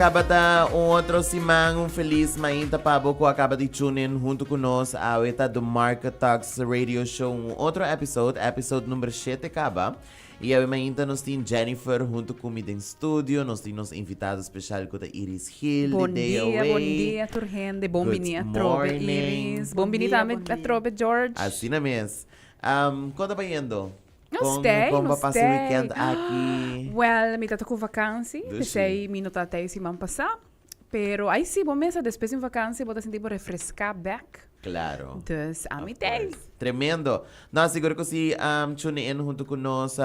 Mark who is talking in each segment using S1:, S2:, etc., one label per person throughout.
S1: Tabata un otro siman, un feliz mainta pa bo cu a caba di tune in hunto cu nos. Awe ta The Market Talks Radio Show, un otro episode, episode number 7 caba. Y awe mainta nos tin Jennifer hunto cu mi den studio, nos tin nos invitado special cu ta Iris Gil
S2: Bon
S1: di
S2: dia,
S1: DOA.
S2: bon dia tur hende. Bon
S1: Good
S2: bini atrobe
S1: morning.
S2: Iris. Bon bini
S3: Bon dia,
S2: tambe
S3: bon dia.
S2: atrobe George.
S1: Asina mes. Um, con ta bayendo?
S2: Nos
S1: Kon,
S2: stay,
S1: kon
S2: nos
S1: pa pasa
S2: stay.
S1: weekend aki?
S2: Well, mi tata ku vakansi,
S1: Dushi.
S2: p'esei mi no ta tei siman pasá. Pero ai si, bo mesa despues di un vakansi bo ta sinti bo refreská bèk.
S1: Claro.
S2: Dus a mi
S1: Of
S2: tei.
S1: course. Tremendo. No, sigur ku si um, tune in hunto ku nos,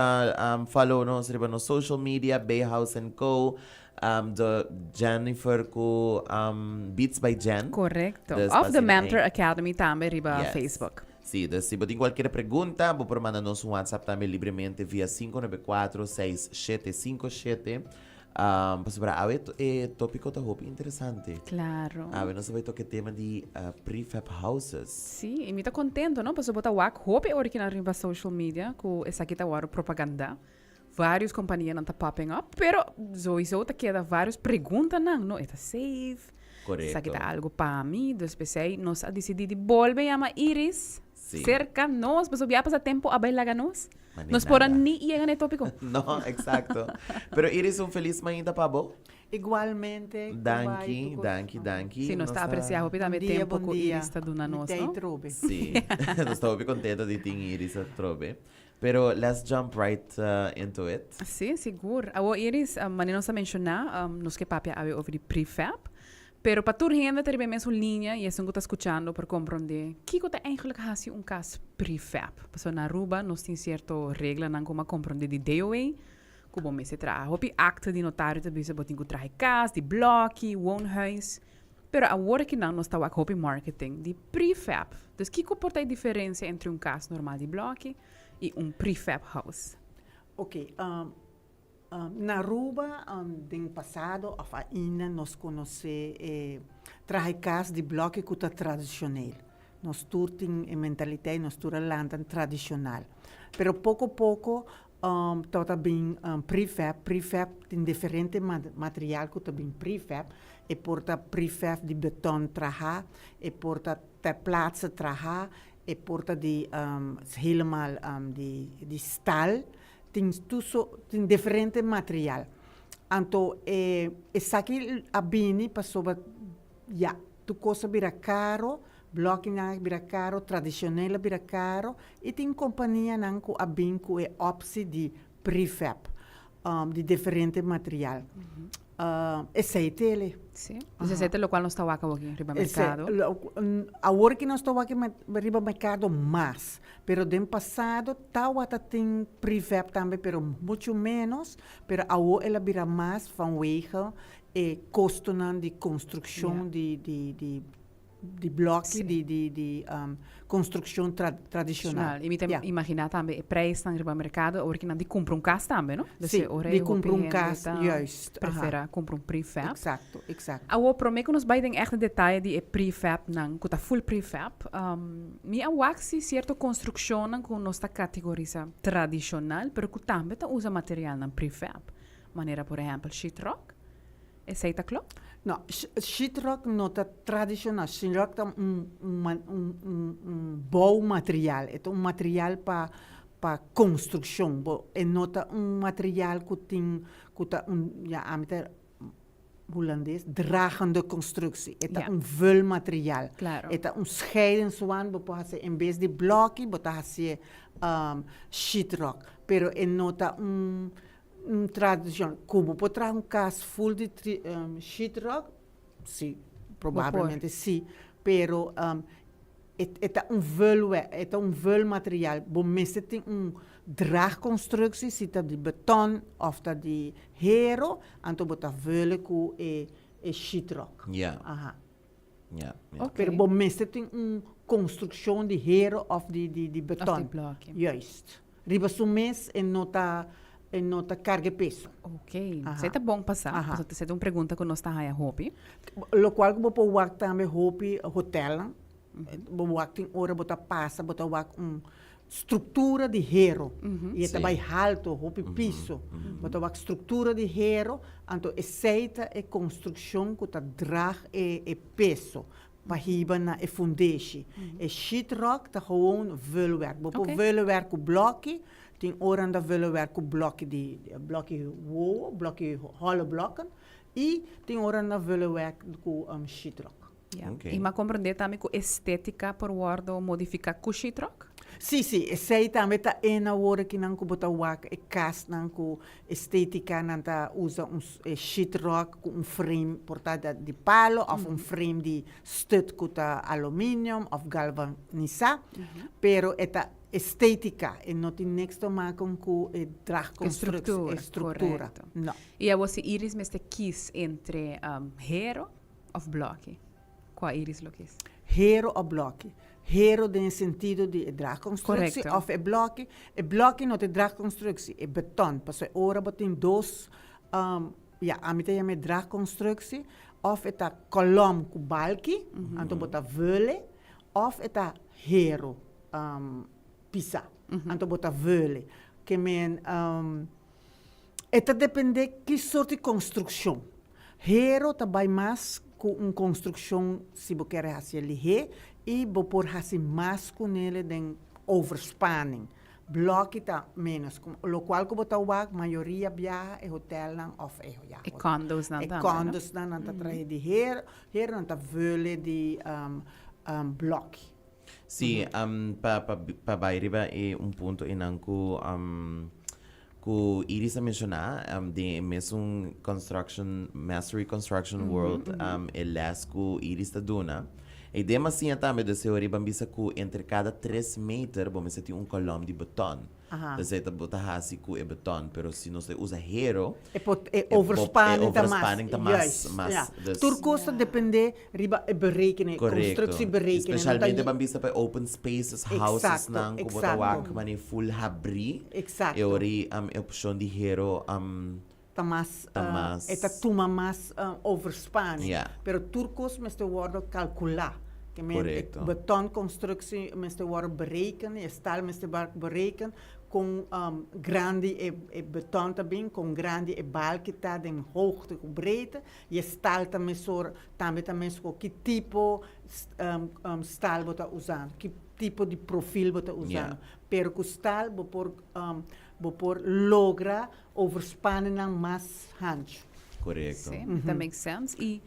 S1: follow nos riba nos social media, Bay House and Co. De Jennifer ku Beats by Jen.
S2: Correcto.
S1: Dus
S2: Of The
S1: asina
S2: Mentor
S1: ei.
S2: Academy tambe riba
S1: Yes.
S2: Facebook.
S1: Sí, dus si bo tin cualkier pregunta, bo por manda nos un WhatsApp tambe libremente via 594-6757. Um, pasobra awe e tópico ta hopi interesante.
S2: Claro.
S1: Awe nos ta bai toca e tema di prefab houses.
S2: Sí, y mi ta contento, no? Pasobra bo ta wak hopi ora ki nan riba social media cu esaki ta wòrdu propaganda. Varios companianan ta popping up, pero sowieso ta keda varios preguntanan, no? E ta safe?
S1: Correcto.
S2: Esaki ta algo pa mi? Dus p'esei nos a dicidi di bolbe yama Iris cerca nos, pasobra ya pasa tempo a bay laga nos.
S1: Mane
S2: Nos por a
S1: nada.
S2: ni yega na e topico.
S1: No, exacto. Pero Iris, un feliz mainta pa bo.
S3: Igualmente. Ku bai
S1: Danki,
S3: tu kos.
S1: danki, danki.
S2: Sí, nos ta
S1: Nos ta
S2: aprecia hopi
S3: Bon
S2: tambe
S3: dia,
S2: tempo
S3: bon
S2: cu
S3: dia.
S2: Iris ta duna
S3: Mi
S2: nos,
S3: ta
S2: no?
S3: atrobe.
S1: Sí, nos ta hopi contento di tin Iris atrobe. Pero let's jump right into it.
S2: Sí, sigur. Awor Iris, manera nos a menshoná, nos ke papia awe over di prefab. Pero pa tur hende ta riba e mesun liña i esun ku ta skuchando por komprondé kiko ta eigenlijk hasi un kas prefab. Pasobra na Aruba nos tin sierto reglanan ku bo a komprondé di DOA ku bo mester traha. Hopi akte di notario ta bisa bo tin ku traha e kas, di blòki, woonhuis. Pero awor aki nan nos ta wak hopi marketing di prefab. Dus kiko por ta e diferencia entre un cas normal di bloki y un prefab house?
S3: Ok, na Aruba den pasado of ainda nos conoce e traha e cas di bloki cu ta tradicioneel. Nos tur tin e mentaliteit, nos tur a lanta tradicional. Pero poco poco Tabata bin prefab, prefab tin diferente material ku ta bin prefab. E por ta prefab di beton traha, e por ta ter plaatse traha, e por ta di helemaal di staal. Tin tur so, tin diferente material. Anto e esaki a bini pasobra ya tur kos a bira karo. Blòkinan a bira karo, tradishonel a bira karo i tin kompanianan ku a bin ku e opsi di prefab di diferente material. Esei tele.
S2: Sí, dus esei ta lokual nos ta wak awoki riba merkado.
S3: Awor ki nos ta wak riba merkado mas, pero den pasado tawata tin prefab tambe pero muchu ménos, pero awor el a bira mas vanwege e kostonan di konstrukshon di di di blòki di di di konstrukshon tradishonal.
S2: I mi ta imaginá tambe e preisnan riba merkado awor ki nan di kumpra un kas tambe, no?
S3: Sí, di kumpra un kas, juist.
S2: Preferá kumpra un prefab.
S3: Eksakto, eksakto.
S2: Awor promé ku nos bai den ègt detaye di e prefabnan ku ta full prefab, mi a wak si sierto konstrukshonnan ku nos ta kategorisá tradishonal pero ku tambe ta usa materialnan prefab, manera por ehèmpel sheetrock. Esei ta klop?
S3: No, sheetrock no ta tradicional. Sheetrock ta un un bouwmateriaal. E ta un material pa pa construccion. Bo e no ta un material cu tin cu ta un ya ami ta Hulandes, dragende constructie. E ta un vulmateriaal.
S2: Claro.
S3: E ta un scheidingswand. Bo por haci en bes di bloki bo ta hacié sheetrock. Pero e no ta un Un tradicion. Cu bo por traha un cas full di sheetrock? Si, probablemente si. Pero e ta un vulwe, e ta un vulmateriaal. Bo mester tin un draagconstructie, si ta di beton of ta di hero, anto bo ta vullen cu e sheetrock.
S1: Ja.
S3: Aha.
S1: Ja, ja.
S3: Pero bo mester tin un construccion di hero of di beton.
S2: Of di bloki.
S3: Juist. Riba su mes e no ta e no ta carga e peso.
S2: Ok, esei ta bon pa sa, pasobra esei ta un pregunta cu nos ta haya hopi.
S3: Locual cu bo por wak tambe hopi hotelnan, bo wak tin ora bo ta pasa bo ta wak un. struktura di hero i e ta bai halto, hopi piso. Bo ta wak struktura di hero, anto esei ta e konstrukshon ku ta drag e e peso pa hiba na e fundeshi. E sheetrock ta gewoon vulwerk. Bo por vulwerk ku blòki, tin ora nan ta vulwerk ku blòki di blòki wowo, blòki holle blokken, i tin ora nan ta vulwerk ku sheetrock.
S2: Ja. I m'a komprendé tambe ku estétika por wòrdu modifiká ku sheetrock?
S3: Sí, sí, esei tambe ta e awor akinan ku bo ta wak e kasnan ku estétika nan ta usa un e sheetrock ku un frame por ta di palo òf un frame di stut ku ta aluminium òf galvanisá, pero e ta estétika, e no tin niks te maken ku e draagconstructie, e struktura. No.
S2: I awor si Iris mester kis entre hero Of blòki? Kua Iris lo kis?
S3: Hero of blòki? Hero den e sentido di e draagconstructie of e blòki. E blòki no ta e draagconstructie, e beton. Pasobra e ora bo tin dos, ya, ami ta yama e draagconstructie, of e ta kolòm ku balki, anto bo ta vule, of e ta hero pisa, anto bo ta vule. Ke men. E ta dependé ki sort di konstrukshon. Hero ta bai mas ku un konstrukshon si bo kere hasié lihé i bo por hasi mas kunele den overspanning. Blòki ta ménos. Lokual ku bo ta wak mayoria biaha e hotelnan òf e
S2: ya E kondosnan
S3: tambe, no? E kondosnan nan ta trahe di hero, hero nan ta vule di blòki.
S1: Sí, pa pa pa bai riba e un punto einan ku ku Iris a menshoná den e mesun construction Mastery Construction World e les ku Iris ta duna. E idea mas siña tambe dus e ora ban bisa ku entre kada tres meter bo mester tin un kolòm di beton. Dus e ta bo ta hasi ku e beton, pero si nos ta usa hero
S3: E pot e overspanning ta mas. overspanning ta mas mas ja. Dus Tur kos ta depende riba e berekening,
S1: Correcto. constructieberekening. Specialmente ban bisa pa e open spaces, houses nan ku bo ta wak manera full habrí.
S3: Exacto.
S1: E ora e opshon di hero
S3: Ta mas, ta mas. E ta tuma mas overspanning.
S1: Ja.
S3: Pero tur kos mester wòrdu kalkulá. Ke men e betonconstructie mester wòrdu bereken, e staal mester wòrdu bereken. Kon grandi e e beton ta bin, kon grandi e balki ta den hoogte ku breedte, i e stal ta mesora, tambe ta mesco ki tipo stal bo ta usando, ki tipo di profil bo ta usando. Pero ku stal bo por bo por logra overspanennan mas hanchu.
S1: Korekto.
S2: Sí, that makes sense. I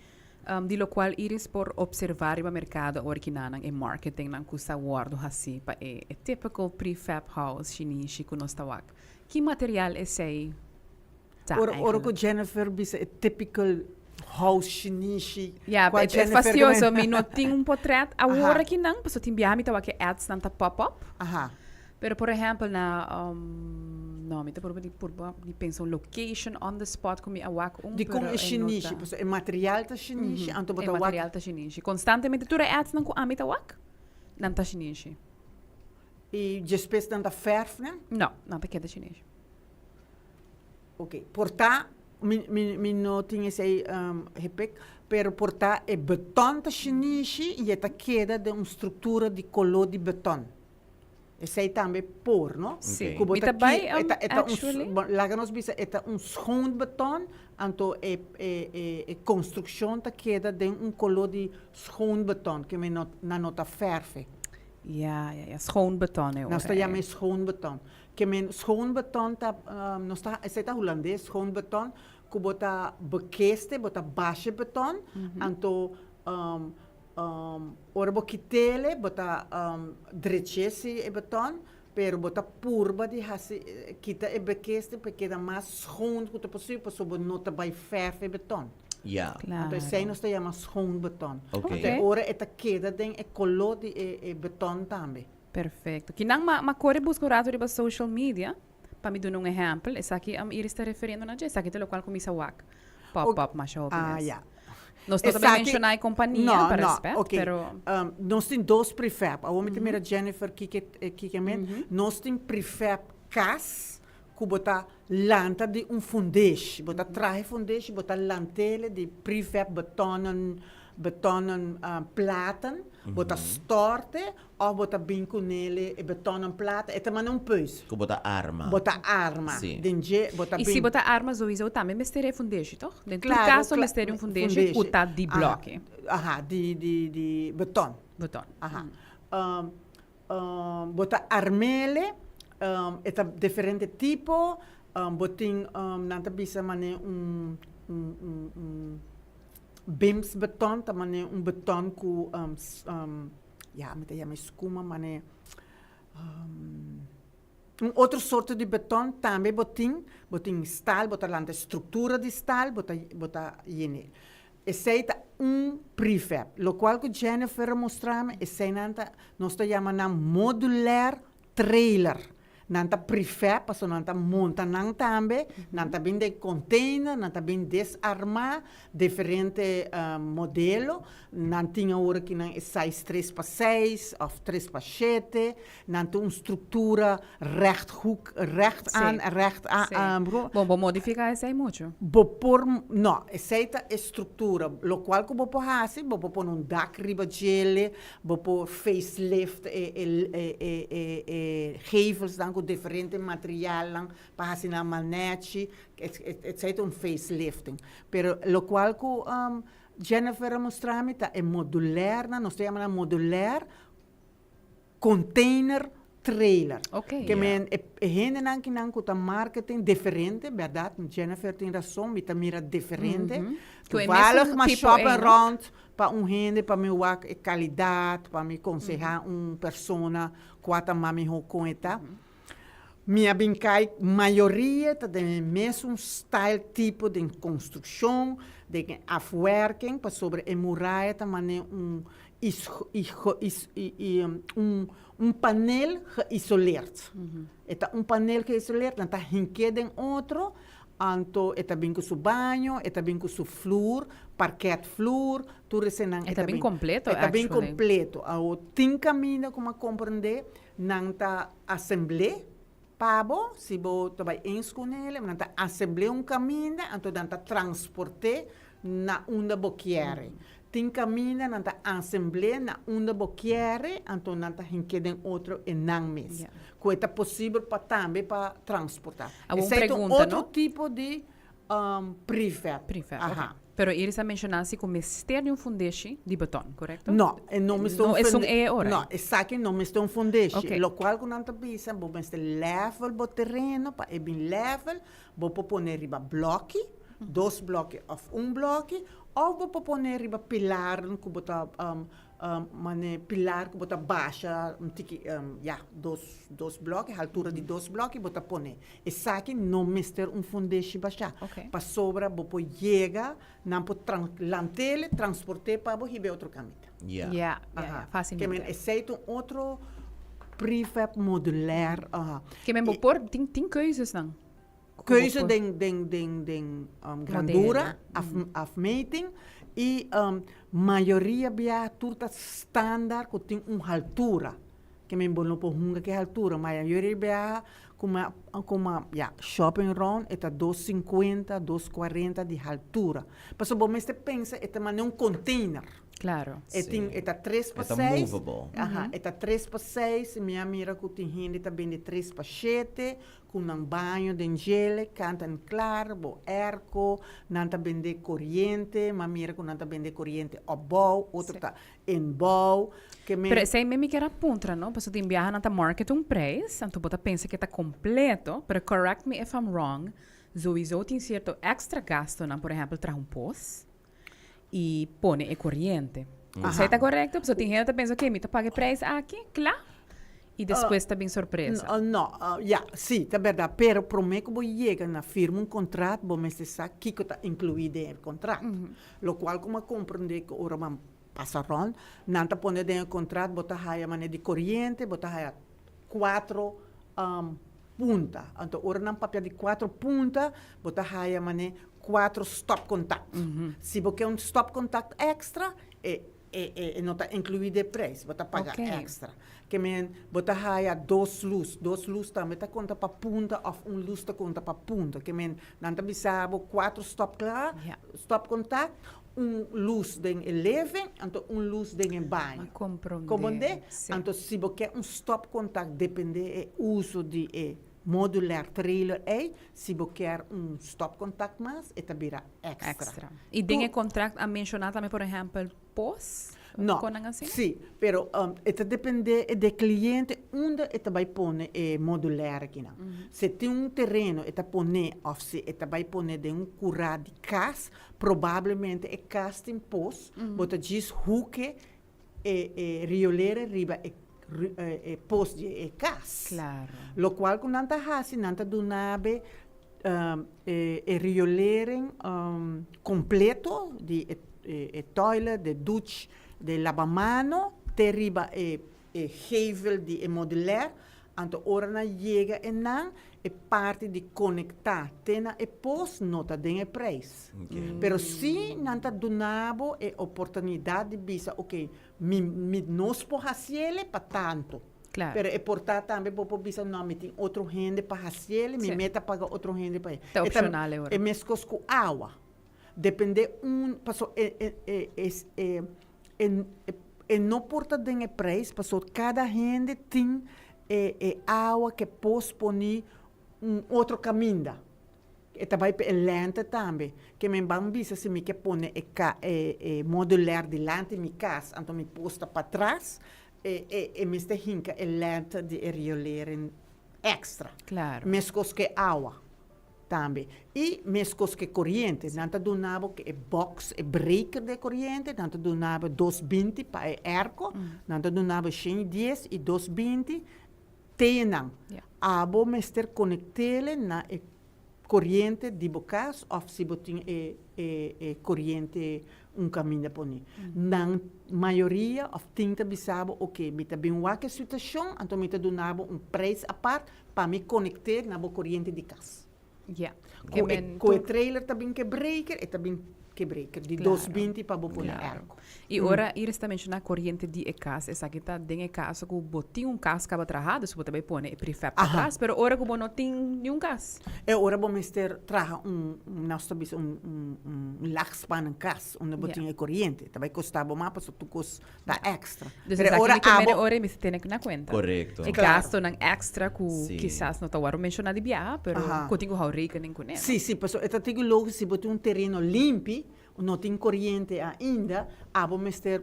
S2: Di locual Iris por observa riba mercado awor kinanan e marketingnan cu sa wordo haci pa e e typical prefab house shinishi cu nos ta wak. Ki material esey ta
S3: Ora ora cu Jennifer bisa e typical house shinishi
S2: Ya, cua e Jennifer fastioso. Mi no tin un potret awor akinan, pasobra tin biaha mi ta wak e adsnan ta pop up. Pero por ehempel na no mi ta purba di purba di pensa un location on the spot ku mi a wak un
S3: Dikon e shinishi? Pasobra e material ta shinishi anto bo
S2: ta wak. E material ta shinishi. Konstantemente tur e adsnan ku ami ta wak nan ta shinishi.
S3: I djespes nan ta fèrf nan?
S2: No, nan ta keda shinishi.
S3: Ok, por ta mi mi mi no tin esei hepek pero por ta e beton ta shinishi i e ta keda den un struktura di kolo di beton. Esei tambe por, no?
S2: Sí.
S3: Ku bo
S2: Mi
S3: ta
S2: ta bai,
S3: ki, e ta, e ta un,
S2: actually.
S3: bon, laga nos bisa, e ta un schoon beton, anto e, e, e, e konstrukshon ta keda den un koló di schoon beton, ke men no, nan no ta fèrfe.
S2: Ja, ja, ja, schoon beton e
S3: Nos
S2: ora
S3: ta
S2: ei.
S3: yama e schoon beton. Ke men schoon beton ta, nos ta, esei ta hulandes, schoon beton, ku bo ta bekeste, bo ta basha e beton, anto, Ora bo kit'ele bo ta drech'é si e beton, pero bo ta purba di hasi kita e bekeste pa e keda mas schoon ku ta posibel pasobra bo no ta bai fèrf e beton.
S1: Ya.
S3: Anto esei nos ta yama schoon beton.
S1: Oké.
S3: Anto e ora e ta keda den e koló di e beton tambe.
S2: Perfecto. Kinan ma ma kore buska un rato riba social media pa mi duna un ehèmpel. Esaki Iris ta referiendo na dje. Esaki ta lokual ku mi sa wak pop up masha hopi
S3: Ah,
S2: bes.
S3: ya.
S2: Nos no ta bai menshoná e kompania pa rèspèt, pero.
S3: Nos tin dos prefab. Awor mi ta mira Jennifer kiko kiko men. Nos tin prefab kas ku bo ta lanta di un fundeshi. Bo ta traha e fundeshi, bo ta lant'ele di prefab betonnen. betonnen platen, bo ta storte of bo ta bin cu nele e betonnen platen, e ta manda un peus.
S1: Cu bo ta arma.
S3: Bo ta arma.
S1: Si.
S3: Den dje bo ta
S2: Y
S3: bin.
S2: si bo ta arma sowieso tambe mester e fundeshi, toch? Den tur
S3: Claro,
S2: caso
S3: cla-
S2: mester di un fundeshi cu ta di bloki.
S3: Aha, di, di, di beton.
S2: Beton.
S3: Aha. Bo ta armele, e ta diferente tipo, bo tin, nan ta bisa mane un, un, un, un bims beton, ta mane un beton ku, ya mi ta yama e skuma mane, un otro sorto di beton tambe bo tin, bo tin staal, bo ta lanta e struktura di staal, bo ta, bo ta yene. Esei ta un prefab. Lokual ku Jennifer a mustra mi, eseinan ta, nos ta yama nan modulair trailer. Nan ta prefab pasobra nan ta monta nan tambe, nan ta bin den container, nan ta bin desarmá, diferente modelo. Nan tin awor aki nan e size tres pa seis òf tres pa shete. Nan tin un struktura rechthoek, recht aan, recht aan.
S2: Bo bo modifiká esei muchu?
S3: Bo por, no, esei ta e struktura. Lokual ku bo por hasi, bo por pone un dak riba djele, bo por facelift e e e e gevelsnan ku diferente materialnan pa hasi nan mal nèchi. Esei ta un facelifting. Pero lokual ku Jennifer a mustra mi ta e modulairnan, nos ta yama nan modulair container trailer.
S2: Ok.
S3: Ke men e hendenan kinan ku ta marketing diferente, bèrdat, Jennifer tin rason, mi ta mira diferente.
S2: Ku e
S3: Toevallig
S2: mesun
S3: m'a
S2: tipo
S3: shop
S2: ei, no?
S3: around pa un hende pa mi wak e kalidat, pa mi konsehá un persona kua ta mas mihó kon e ta. Mi a bin kai mayoria ta den e mesun style tipo den konstrukshon, den e afwerking, pasobra e muraya ta manera un un panel geïsoleerd. E ta un panel geïsoleerd, nan ta hink'é den otro, anto e ta bin ku su baño, e ta bin ku su flur, parket flur, tur esenan
S2: E ta bin kompleto
S3: E ta bin
S2: actually.
S3: kompleto. Awor tin kaminda ku mi a komprendé, nan ta asemblé pa bo, si bo ta bai eens ku nele, nan ta asemblé un kaminda, anto nan ta transport'é na unda bo kier. Tin kaminda nan ta asemblé na unda bo kier, anto nan ta hink'é den otro e nan mes. Ku e ta posibel pa tambe pa transportá.
S2: Awor un
S3: Esei ta un
S2: pregunta,
S3: otro
S2: no?
S3: tipo di prefab.
S2: Prefab,
S3: Aha.
S2: ok. Pero Iris a menshoná si ku mester di un fundeshi di beton, korekto?
S3: No, e no mester un
S2: No, esun
S3: funde-
S2: e ora.
S3: No, esaki no mester un fundeshi.
S2: Ok.
S3: Lokual ku nan ta bisa, bo mester level bo tereno pa e bin level, bo por pone riba bloki, dos bloki òf un bloki, òf bo por pone riba pilarnan ku bo ta Mane pilar ku bo ta basha un tiki, ya, dos, dos bloki, haltura di dos bloki bo ta pone. Esaki no mester un fundeshi bashá.
S2: Ok.
S3: Pasobra bo por yega, nan por tran, lant'el, transport'é pa bo hib'é otro kaminda.
S1: Ya.
S2: Ya, ya, ya,
S3: Aha.
S2: fásilmente.
S3: Ke men esei ta un otro prefab modulair, aha.
S2: Ke men bo por, tin, tin keuzesnan.
S3: Keuze den den den den grandura, af afmeting i mayoria bia tur ta standaard ku tin un haltura. Ke men bo no por hunga ku e haltura, mayoria bia ku mi a ku mi a ya shopping rond e ta dos sinkuenta, dos kuarenta di haltura. Pasobra bo mester pensa e ta manera un container.
S2: Claro.
S3: E tin e ta tres pa
S1: E ta
S3: seis.
S1: movable.
S3: Aha, e ta tres pa seis, mi a mira ku tin hende ta bende tres pa shete, Ku nan baño den djele, kant en klar, bo airco, nan ta bende koriente, m'a mira ku nan ta bende koriente opbouw, otro ta inbouw, ke men.
S2: Pero esei mi kier a puntra no, pasobra tin biaha nan ta market un prijs, anto bo ta pensa ke ta completo, pero correct me if I'm wrong, zoizo tin cierto extra gastonan, por ehempel traha un pos y pone e coriente. Esei ta correcto? Pasobra tin hende ta pensa, oke, mi ta paga e prijs aki, kla, y despues ta bin sorpresa.
S3: No, ya, sí, ta berdad. Pero prome cu bo yega na firma un contrat, bo mester sa kico ta inclui den e contrat. Locual cu mi a comprende cu ora bo pasa rond, nan ta pone den e contrat, bo ta haya manera di coriente, bo ta haya cuatro punta. Anto ora nan papia di cuatro punta, bo ta haya manera cuatro stopcontact. Si bo ke un stopcontact extra, e E no ta inclui den prijs, bo ta paga extra. Ke men bo ta haya dos luz, dos luz tambe ta konta pa punta of un luz ta konta pa punta. Ke men nan ta bisa bo cuatro stop kla, stop contact, Un lus den e living, anto un lus den e baño.
S2: A comprende.
S3: Comprende?
S2: Sí.
S3: Anto si bo ke un stopcontact depende e uso di e modulair trailer ei, si bo kier un stopcontact mas e ta bira extra.
S2: Extra. Y den e contract a menciona tambe por ehempel pos?
S3: No.
S2: Con nan asina?
S3: Sí, pero e ta depende e de cliente unda e ta bay pone e modulair akinan. Si tin un tereno e ta pone of si e ta bay pone den un cura di cas, Probablemente e cas tin pos, bo ta djis hoeke e e riolera riba e e pos di e cas.
S2: Claro.
S3: Locual cu nan ta haci, nan ta duna be e e riolering completo di e e toilet, de douche, de labamano te riba e e gevel di e modulair, anto ora nan yega e nan, e parti di konektá te na e pos no ta den e preis. Pero si nan ta duna bo e oportunidat di bisa oke, mi mi nos por hasiele pa tantu.
S2: Claro.
S3: Pero e por ta tambe bo por bisa no mi tin otro hende pa hasiele, mi meta paga otro hende pa e.
S2: Ta opshonal e ora.
S3: E meskos ku awa. Depende un paso e e e e e e no por ta den e prijs paso cada hende tin e e awa ke pos poni un otro caminda e ta bay pa e lente tambe ke men ban bisa si mi ke pone e ka e e modulair dilanti mi cas anto mi pos ta patras e e e mester hinca e lente di e riolering extra mescos ke awa. Tambe. I meskos ku e koriente. Nan ta duna bo ku e box, e breaker di e koriente, nan ta duna bo 220 pa e airco, nan ta duna bo 110 i 220 te nan. Abo mester konekt'ele na e koriente di bo kas òf si bo tin e e e koriente un kaminda pone. Nan mayoria òf tin ta bisa bo, oke, mi ta bin wak e situashon, anto mi ta duna bo un preis apart Pa mi konekt'é na bo koriente di kas.
S2: Ja.
S3: Ku e, ku e trailer ta bin ke breaker, e ta bin ke breaker di 220 pa bo pone airco.
S2: I ora Iris ta menshoná koriente di e kas, esaki ta den e kaso ku bo tin un kas kaba traha, dus bo ta bai pone e prefab patras, pero ora ku bo no tin niun kas.
S3: E ora bo mester traha un, nos ta bisa un, un, un laagspannen kas, unda bo tin e koriente. Ta bai kosta bo mas pasobra tur kos Ta extra.
S2: Dus
S3: Pero
S2: esaki
S3: ora
S2: mi ke mene
S3: abo
S2: ora mi tene na cuenta.
S1: Correcto.
S2: E
S3: Claro.
S2: gastonan extra cu
S1: Sí.
S2: kisas no ta wòrdu menciona di biaha, pero
S3: Aha.
S2: cu tin cu hou rekening cu ne, no?
S3: Sí, sí, pasobra e ta tiki logico si bo tin un tereno limpi, no tin coriente ainda, abo mester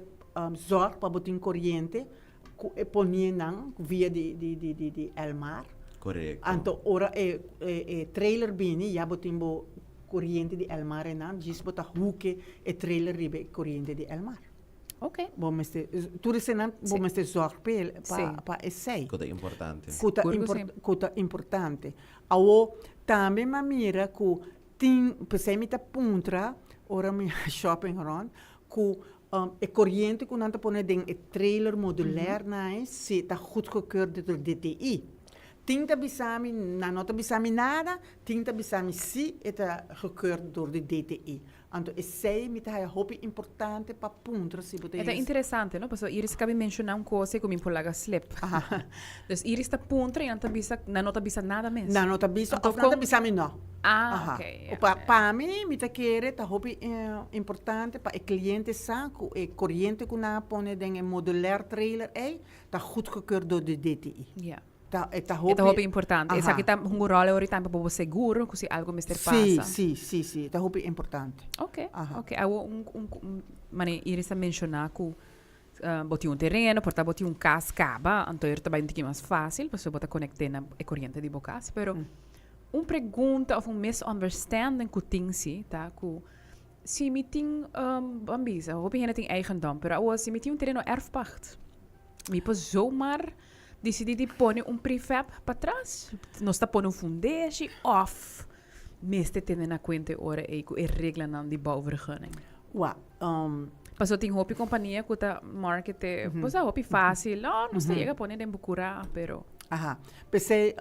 S3: zorg pa bo tin coriente cu e ponie nan via di di di di di Elmar.
S1: Correcto.
S3: Anto ora e e e trailer bini ya bo tin bo coriente di Elmar einan, djis bo ta hoeke e trailer riba e coriente di Elmar.
S2: Ok.
S3: Bo mester, tur esenan bo mester zorg p'e, pa,
S2: Sí.
S3: pa esei.
S1: Ku ta importante.
S3: Ku ta
S2: Sigur ku
S3: impor,
S2: sí.
S3: ku ta importante. Awo, tambe m'a mira ku tin, p'esei mi ta puntra ora mi a shopping rond, ku e koriente ku nan ta pone den e trailer modulair nai si ta goedgekeurd door DTI. Tin ta bisa mi, nan no ta bisa mi nada, tin ta bisa mi si e ta gekeurd door di DTI. Anto esei mi ta haya hopi importante pa puntra si bo ta
S2: E ta
S3: yega.
S2: interesante, no? Pasobra Iris kabi menshoná un kos ei ku mi por laga slip. Dus Iris ta puntra i nan ta bisa, nan no ta bisa nada mes.
S3: Nan no ta bisa
S2: Anto
S3: òf nan ta
S2: kon-
S3: bisa mi nò.
S2: Ah,
S3: Aha.
S2: ok, ja,
S3: Pa,
S2: ja.
S3: pa mi, mi ta kere ta hopi importante pa e kliente sa ku e koriente ku nan a pone den e modulair trailer ei ta goedgekeurd door de DTI.
S2: Ja.
S3: Ta, e ta hopi.
S2: E ta hopi importante.
S3: Aha.
S2: Esaki ta hunga un ròl ahorita tambe pa bo seguro ku si algo mester
S3: Sí,
S2: pasa.
S3: sí, sí, sí. Ta hopi importante.
S2: Ok,
S3: Aha.
S2: ok. Awo un, un, un, mane Iris a menshoná ku bo tin un tereno, por ta bo tin un kas kaba, anto ta bai un tiki mas fásil pasobra bo ta konekt'é na e koriente di bo kas. Pero un pregunta òf un misunderstanding ku tin si ta ku si mi tin, ban bisa, hopi hende tin eigendom, pero awo si mi tin un tereno erfpacht, mi por zomaar Disidí di pone un prefab patras? Nos ta pone un fundeshi òf mester tene na kuenta e ora ei ku e reglanan di bouwvergunning?
S3: Wa,
S2: Pasobra tin hopi kompania ku ta markete, bo sa, hopi fásil. Oh, nos ta yega pone den bo kurá, pero.
S3: Aha. P'esei,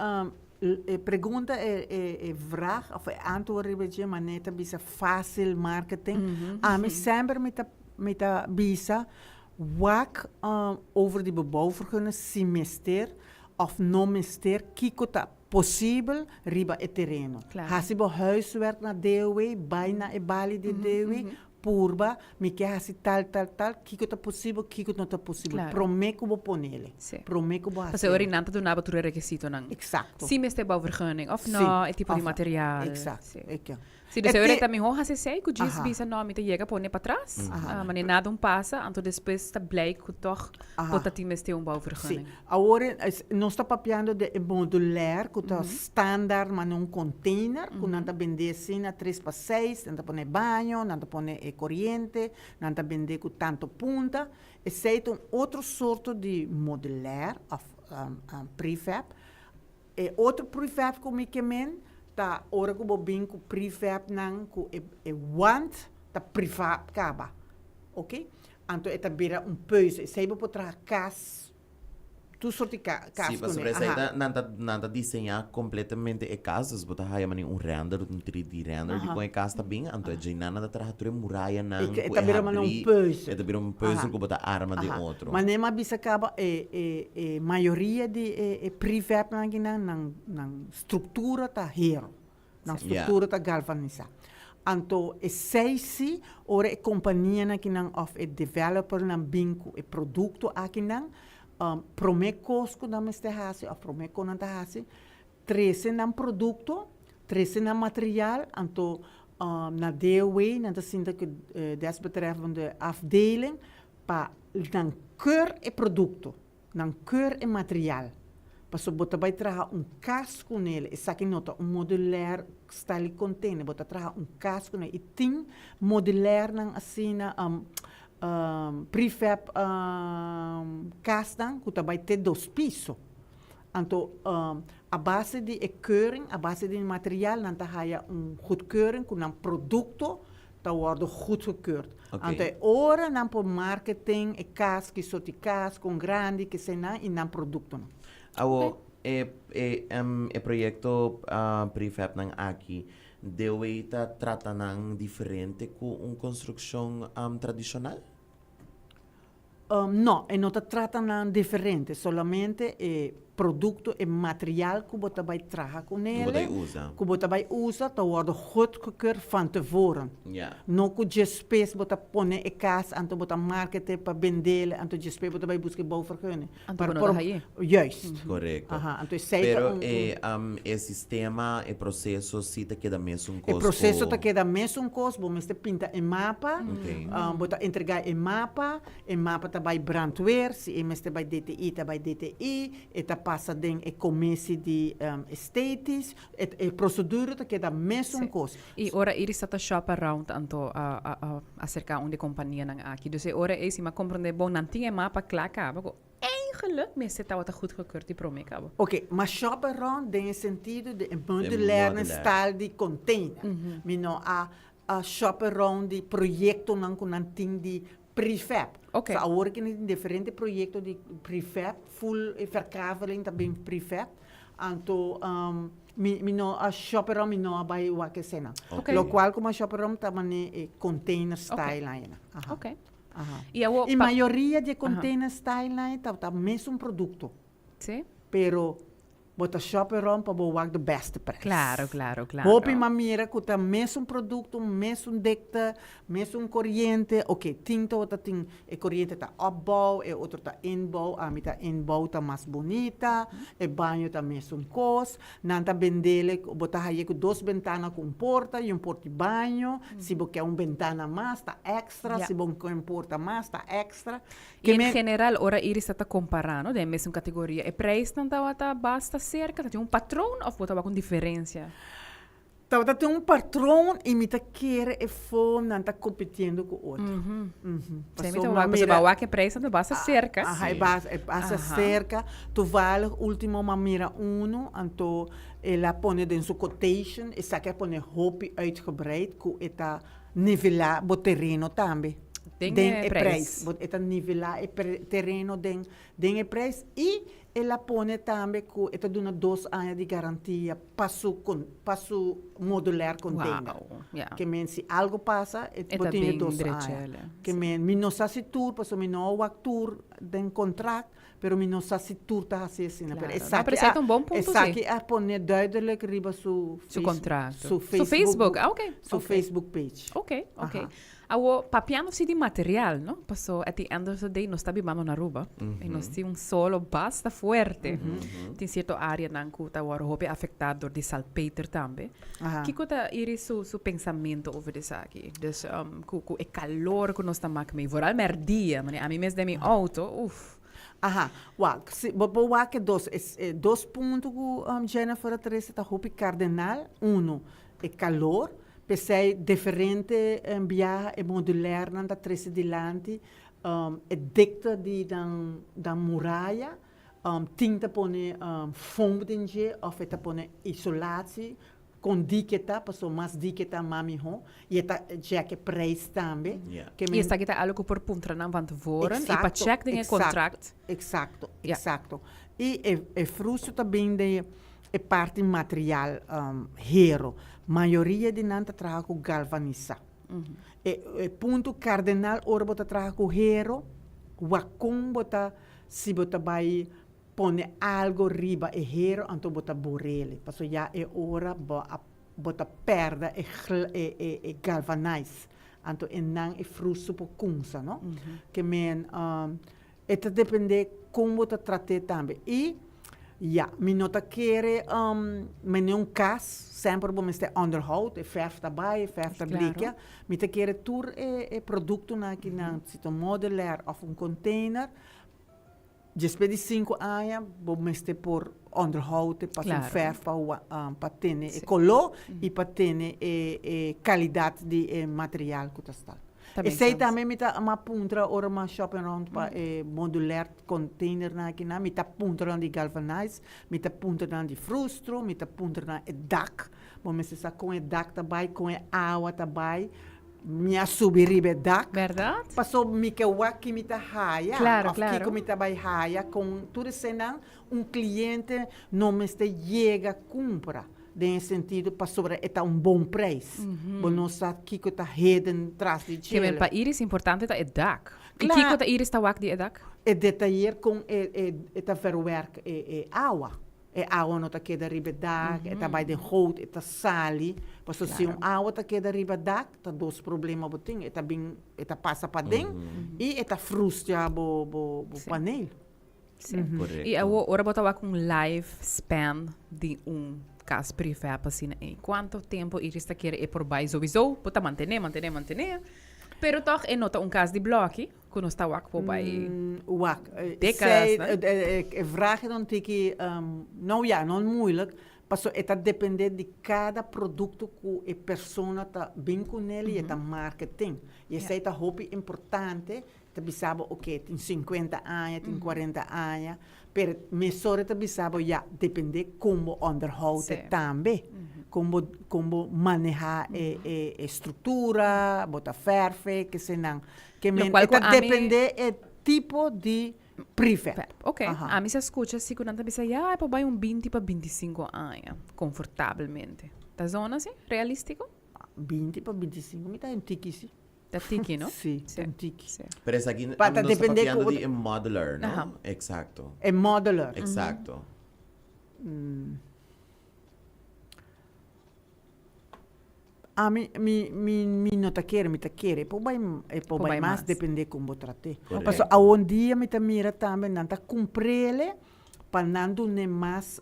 S3: e pregunta, e e e vraag òf e antwoord riba dje manera ta bisa fásil marketing. Ami semper mi ta mi ta bisa Wak over di bo bouwvergunning si mester of no mester, kiko ta posibel riba e tereno.
S2: Claro.
S3: Hasi bo huiswerk na DOW, bai na e bali di DOW, purba, mi ke hasi tal, tal, tal, kiko ta posibel, kiko no ta posibel,
S2: Claro.
S3: promé ku bo ponele,
S2: Sí.
S3: promé ku bo
S2: Pasobra
S3: hasié.
S2: ora nan ta duna bo tur e rekisitonan.
S3: Exacto.
S2: Si mester bouwvergunning of
S3: Sí,
S2: no, e tipo di
S3: of no.
S2: material.
S3: Exacto.
S2: Sí.
S3: E ke.
S2: Si, dus
S3: E
S2: e ora
S3: ti-
S2: ta mihó hasi esei ku djis
S3: Aha.
S2: bisa no, mi ta yega pone patras,
S3: Aha.
S2: ah, manera nada un pasa, anto despues ta blijk ku tòg
S3: Aha.
S2: por ta tin mester un
S3: Sí.
S2: bouwvergunning.
S3: Awor es, nos ta papiando de e modulair ku ta standaard manera un container ku nan ta bende asina tres pa seis, nan ta pone baño, nan ta pone e koriente, nan ta bende ku tanto punta. Esei ta un otro sorto di modulair òf prefab. E otro prefab ku mi ke men ta ora ku bo bin ku prefabnan ku e e wand ta prefab kaba, oke. Anto e ta bira un peuze. Esei bo por traha kas, tur sort di ka kas
S1: Sí,
S3: kuné.
S1: pasobra esei
S3: Aha.
S1: ta nan ta nan ta diseñá kompletamente e kas, dus bo ta haya manera un render, un 3D render di
S3: Aha.
S1: kon e kas ta bin, anto e djei nan nan ta traha tur e murayanan
S3: E
S1: ku
S3: ta
S1: e
S3: bira manera un
S1: habrí,
S3: peuze.
S1: e ta bira un peuze
S3: Aha.
S1: ku bo ta arma den
S3: Aha.
S1: otro.
S3: Manera mi a bisa kaba e e e mayoria di e e prefabnan akinan nan nan struktura ta hero. Nan struktura ta galvanisá. Anto esei si, ora e kompanianan akinan òf e developernan bin ku e produkto akinan, promé kos ku nan mester hasi òf promé ku nan ta hasi, trese nan produkto, trese nan material, anto na DOW nan ta sinta ku e desbetreffende afdeling pa nan keur e produkto. Nan keur e material. Pasobra bo ta bai traha un kas ku nel. Esaki no ta un modulair style container. Bo ta traha un kas ku nel. I tin modulairnan asina, prefab kasnan ku ta bai te dos piso. Anto a base di e keuring, a base di e material nan ta haya un goedkeuring ku nan produkto ta wordo goedgekeurd.
S1: Ok.
S3: Anto e ora nan por marketing e cas, ki soort di cas, con grandi, ke nan y nan productonan.
S1: Awo, e, e, em, e proyecto ah, prefabnan aki, DOW ta trata nan diferente cu un construccion am, tradicional?
S3: No, e no ta trata nan diferente, solamente e producto, e material cu bo ta bay traha cu
S1: Cu bo ta
S3: nele,
S1: bay usa.
S3: cu bo ta bay usa, ta wordo goedgekeurd van tevoren.
S1: Ja.
S3: No cu djespes bo ta pone e cas, anto bo ta markete pa bendele, anto djespes bo ta bay busca e bouwvergunning.
S2: Anto bo no ta haye.
S3: Juist.
S1: Correcto.
S3: Aha, anto esey ta
S1: Pero
S3: un, un.
S1: e, um, e sistema, e proceso si ta keda mesun
S3: E
S1: cos
S3: proceso
S1: cu.
S3: ta keda mesun cos, bo mester pinta e mapa,
S1: Ok.
S3: um, bo ta entrega e mapa, e mapa ta bay brandweer, si e mester bay DTI ta bay DTI, e ta pasa den e commissie di um, esthetisch, e, e procedura ta keda mesun
S2: Sí.
S3: cos.
S2: I ora Iris ta ta shop around anto a a a acerca un di companianan aki. Dus e ora ei si mi a comprende bon nan tin e mapa cla caba cu eigenlijk mester tabata goedgekeurd di prome caba.
S3: Ok, ma shop around den e sentido di e modulair
S1: modulair.
S3: style di container. Mi no a a shop around di proyectonan cu nan tin di prefab.
S2: Ok.
S3: So awor cu nan tin diferente proyecto di prefab, full e verkaveling ta bin prefab. Anto mi mi no a shop around, mi no a bai wak esena.
S2: Ok.
S3: Locual cu mi a shop around ta mane e container style aina. Aha.
S2: Ok.
S3: Aha.
S2: Y awo
S3: Y
S2: pa
S3: mayoria di e container style aina ta mesun producto.
S2: Sí.
S3: Pero Bo ta shop around pa bo wak de beste prijs.
S2: Claro, claro, claro.
S3: Hopi m'a mira cu ta mesun producto, mesun dikte, mesun coriente. Ok, tin tabata tin e coriente ta opbouw, e otro ta inbouw. Ami ta inbouw ta mas bunita, e baño ta mesun cos. Nan ta bendele, bo ta haye cu dos bentana cu un porta y un porta di baño. Si bo kier un bentana mas ta extra, si bo kier un porta mas ta extra.
S2: I en general ora Iris ta ta kompará no den e mesun kategoria e preisnan tabata basta serka? Ta tin un patron òf bo tabata un diferensia?
S3: Tabata tin un patron i mi ta kere e fonan ta kompitiendo ku otro.
S2: Pasobra mi ta wak pasobra bo a wak e preisnan ta basta serka.
S3: Aha e basta e basta serka. Toevallig ultimo mi a mira uno anto el a pone den su quotation esaki a pone hopi uitgebreid ku e ta nivelá bo tereno tambe.
S2: Den
S3: den
S2: e
S3: e
S2: prijs.
S3: prijs. Bo e ta nivelá e pre tereno den den e prijs i el a pone tambe ku e ta duna dos aña di garantia pa su kon pa su modulair container.
S2: Wauw, ja.
S3: Ke men si algo pasa e
S2: E
S3: bo
S2: ta
S3: tin e
S2: bin
S3: dos aña.
S2: drechele,
S3: Ke
S2: si.
S3: men mi no sa si tur pasobra mi no a wak tur den kontrakt pero mi no sa si tur ta hasi asina. Pero
S2: Claro. No,
S3: esaki
S2: pero esei
S3: a
S2: ta un bon punto si.
S3: esaki a pone duidelijk riba su
S2: Su
S3: face
S2: kontrakt.
S3: su
S2: Su Facebook,
S3: Facebook
S2: ah oké,
S3: su
S2: oké.
S3: Facebook page.
S2: Oké, oké.
S3: Aha.
S2: Awo, papiando si di material, no? Paso at the end of the day nos ta bibando na Aruba y nos tin un solo basta fuerte. Tin cierto areanan cu ta worde hopi afecta door di salpeter tambe. Kico ta Iris su su pensamento over di esaki? Dus cu cu e calor cu nos ta mak mee, vooral merdia, mane ami mes den mi auto, uf.
S3: Aha, wak, si bo por wak e dos, e dos punto cu Jennifer a trece ta hopi cardenal. Uno, e calor, P'esei diferente biaha e modulernan ta trese dilanti e dikte di nan muraya, tin ta pone foam den dje òf e ta pone isolatie, kon dike ta, pasobra mas dike ta mas mihó i e ta djèk e preis tambe.
S2: I esaki ta algu ku por puntra nan van tevoren i pa chèk den e kontrakt.
S3: Eksakto, eksakto. I e frustro ta bin den E parti material hero, mayoria di nan ta traha ku galvanisá. E e punto kardenal ora bo ta traha ku hero, wak kon bo ta, si bo ta bai pone algo riba e hero anto bo ta borele, pasobra ya e ora bo a bo ta pèrdè e e e e galvanise, anto e nan e frustu por kumsa no. Ke men E ta depende kon bo ta trat'é tambe. I, ya, mi no ta kere mene un kas, semper bo mester onderhoud, e verf ta bai, e verf ta blikia. Mi ta kere tur e e produktonan aki nan, si ta un modelair òf un container, despues di sinku aña bo mester por onderhoud e pasa un verf pa pa tene e koló i pa tene e e kalidat di e material ku ta sta. Esei tambe mi ta m'a puntra ora m'a shopping rond pa e modulair containernan akinan, mi ta puntra nan di galvanize, mi ta puntra nan di frustro, mi ta puntra nan e dak, bo mester sa kon e dak ta bai, kon e awa ta bai, mi a subi riba e dak.
S2: Berdad?
S3: Paso mi ke wak ki mi ta haya, of kiko mi ta bai haya kon tur eseinan un cliente no mester yega cumpra. Den e sentido pasobra e ta un bon prijs. Bo no sa kiko ta heden tras di
S2: djele. Kemen pa Iris importante ta e dak. I kiko ta Iris ta wak di e dak?
S3: E detayeer kon e e ta verwerk e e awa. E awa no ta keda riba e dak, e ta bai den goot, e ta sali. Pasobra si un awa ta keda riba dak, ta dos problema bo tin. E ta bin, e ta pasa paden i e ta frustra bo bo paneel.
S2: Sí. Correcto. Y awo, ora bo ta wak un life span di un cas prefab asina ei, cuanto tempo Iris ta kere e por bai? Sowieso bo ta mantene, mantene, mantene, pero toch e no ta un cas di bloki cu nos ta wak por bai
S3: Wak,
S2: decadas,
S3: sei,
S2: no?
S3: e vraag ta un tiki, nou ja, no moeilijk, paso e ta depende di cada producto cu e persona ta bin cunel y e ta marketing. Y esei ta hopi importante Ta bisa bo oke tin sinkuenta aña, tin kuarenta aña, pero mesora ta bisa bo ya depende kon bo onderhoud e tambe, kon bo kon bo maneha e e e struktura, bo ta verf e, kesenan. Ke men e ta depende e tipo di prefab.
S2: Oke, ami sa skucha si ku nan ta bisa ya e por bai un binti pa bintisinko aña konfortabelmente. Ta zona si? Realistiko?
S3: Binti pa bintisinko mi ta un tiki si.
S2: Ta tiki, no?
S3: Sí, ta un tiki.
S2: Sí.
S1: Pero esaki
S3: Pa ta
S1: nos ta
S3: depende
S1: papiando
S3: ku-
S1: di e modeler, no?
S2: Aha.
S1: Exacto.
S3: E modeler.
S1: Exacto.
S3: Ami, mi, mi, mi no ta kere, mi ta kere. E por bai, e por
S2: Por
S3: bai
S2: bai
S3: mas,
S2: mas.
S3: depende kon bo trat'é.
S1: Correcto.
S3: Pasobra awondia mi ta mira tambe nan ta kumpr'ele pa nan dun'é mas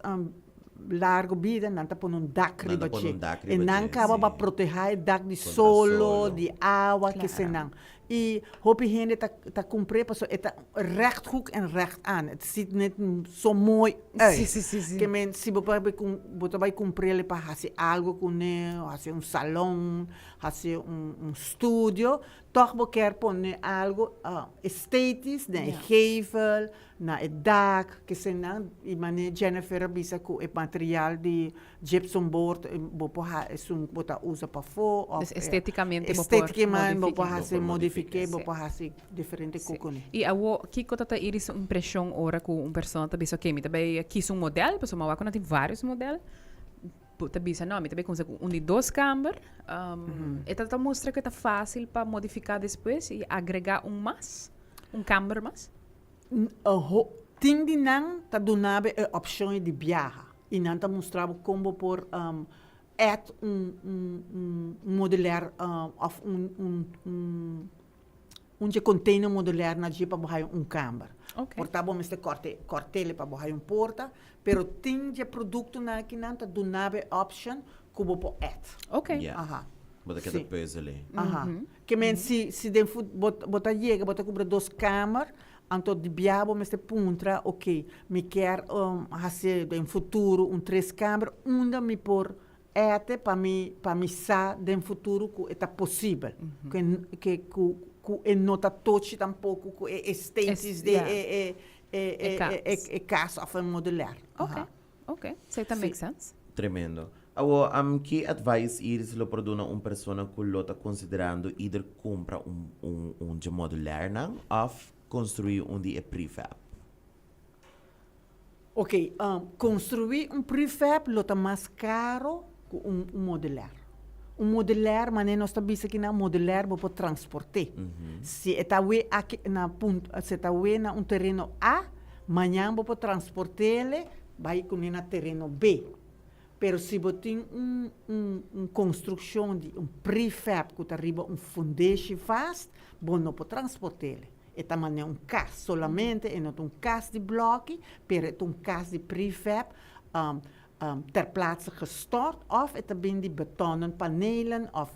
S3: largo bida, nan ta pone un dak
S1: Nan ta
S3: riba
S1: pone
S3: dje.
S1: un dak
S3: E
S1: riba
S3: nan
S1: dje,
S3: kaba pa
S1: sí.
S3: protehá e dak di
S1: Kontra
S3: solo,
S1: solo.
S3: di awa,
S2: Claro.
S3: kesenan. I hopi hende ta ta kumpr'é pasobra e ta rechthoek en recht aan. Het ziet net zo mooi uit.
S2: Sí, sí, sí, sí.
S3: Ke men si bo bai kum bo ta bai kumpr'é pa hasi algo kuné, hasi un salon, hasi un un studio, tòg bo kier pone algo esthetisch den e gevel, Na e dak, kesenan, i manera Jennifer a bisa ku e material di gypsum board bo por ha esun ku bo ta usa pafó òf
S2: Dus estetikamente bo por
S3: estetikamente bo por
S2: modifiká.
S3: hasi modifiké, bo
S2: Sí.
S3: por hasi diferente
S2: Sí.
S3: ku kuné.
S2: I awor, kiko ta ta Iris su impreshon ora ku un persona ta bisa, oke, mi ta bai kis un modèl, pasobra mi a wak ku nan tin vários modèl, bo ta bisa, no, mi ta bai kuminsá ku un di dos kamber, e ta ta mustra ku e ta fásil pa modifiká despues i agregá un mas, un kamber mas?
S3: Tin di nan ta duna bo e opcion di biaha y nan ta mustra bo con bo por add un un un un modulair of un un un un dje container modulair na dje pa bo haya un kamber. Por ta bo mester kòrte kòrt'el pa bo haya un porta, pero tin dje produktonan akinan ta duna bo e option ku bo por add.
S1: Ya. Bo ta keda puzzel ei.
S3: Aha. Ke men si si den fut bo bo ta yega bo ta kumpra dos kamer, anto di bia bo mester puntra ok mi kier hasi den futuro un tres kamer unda mi por ete pa mi pa mi sa den futuro ku e ta posibel ku e ke ku ku e no ta tochi tampoko ku e estetis di e e e e e kas of e modulair.
S2: Ok. Ok, esei ta make sense.
S1: Tremendo. Awor, ki advice Iris lo por duna un persona ku lo ta konsiderando either kumpra un un un dje modulairnan òf konstruí un di e prefab?
S3: Ok, konstruí un prefab lo ta mas karo ku un un modulair. Un modulair, manera nos ta bisa kinan, modulair bo por transport'é. Si e ta awe aki na punto, si e ta awe na un tereno A, Mañan bo por transport'ele bai kuné na tereno B. Pero si bo tin un un un konstrukshon di un prefab ku ta riba un fundeshi vast, bo no por transport'ele. E ta manera un kas solamente, e no ta un kas di blòki, pero e ta un kas di prefab ter plaatse gestort òf e ta bin di betonnen panelen òf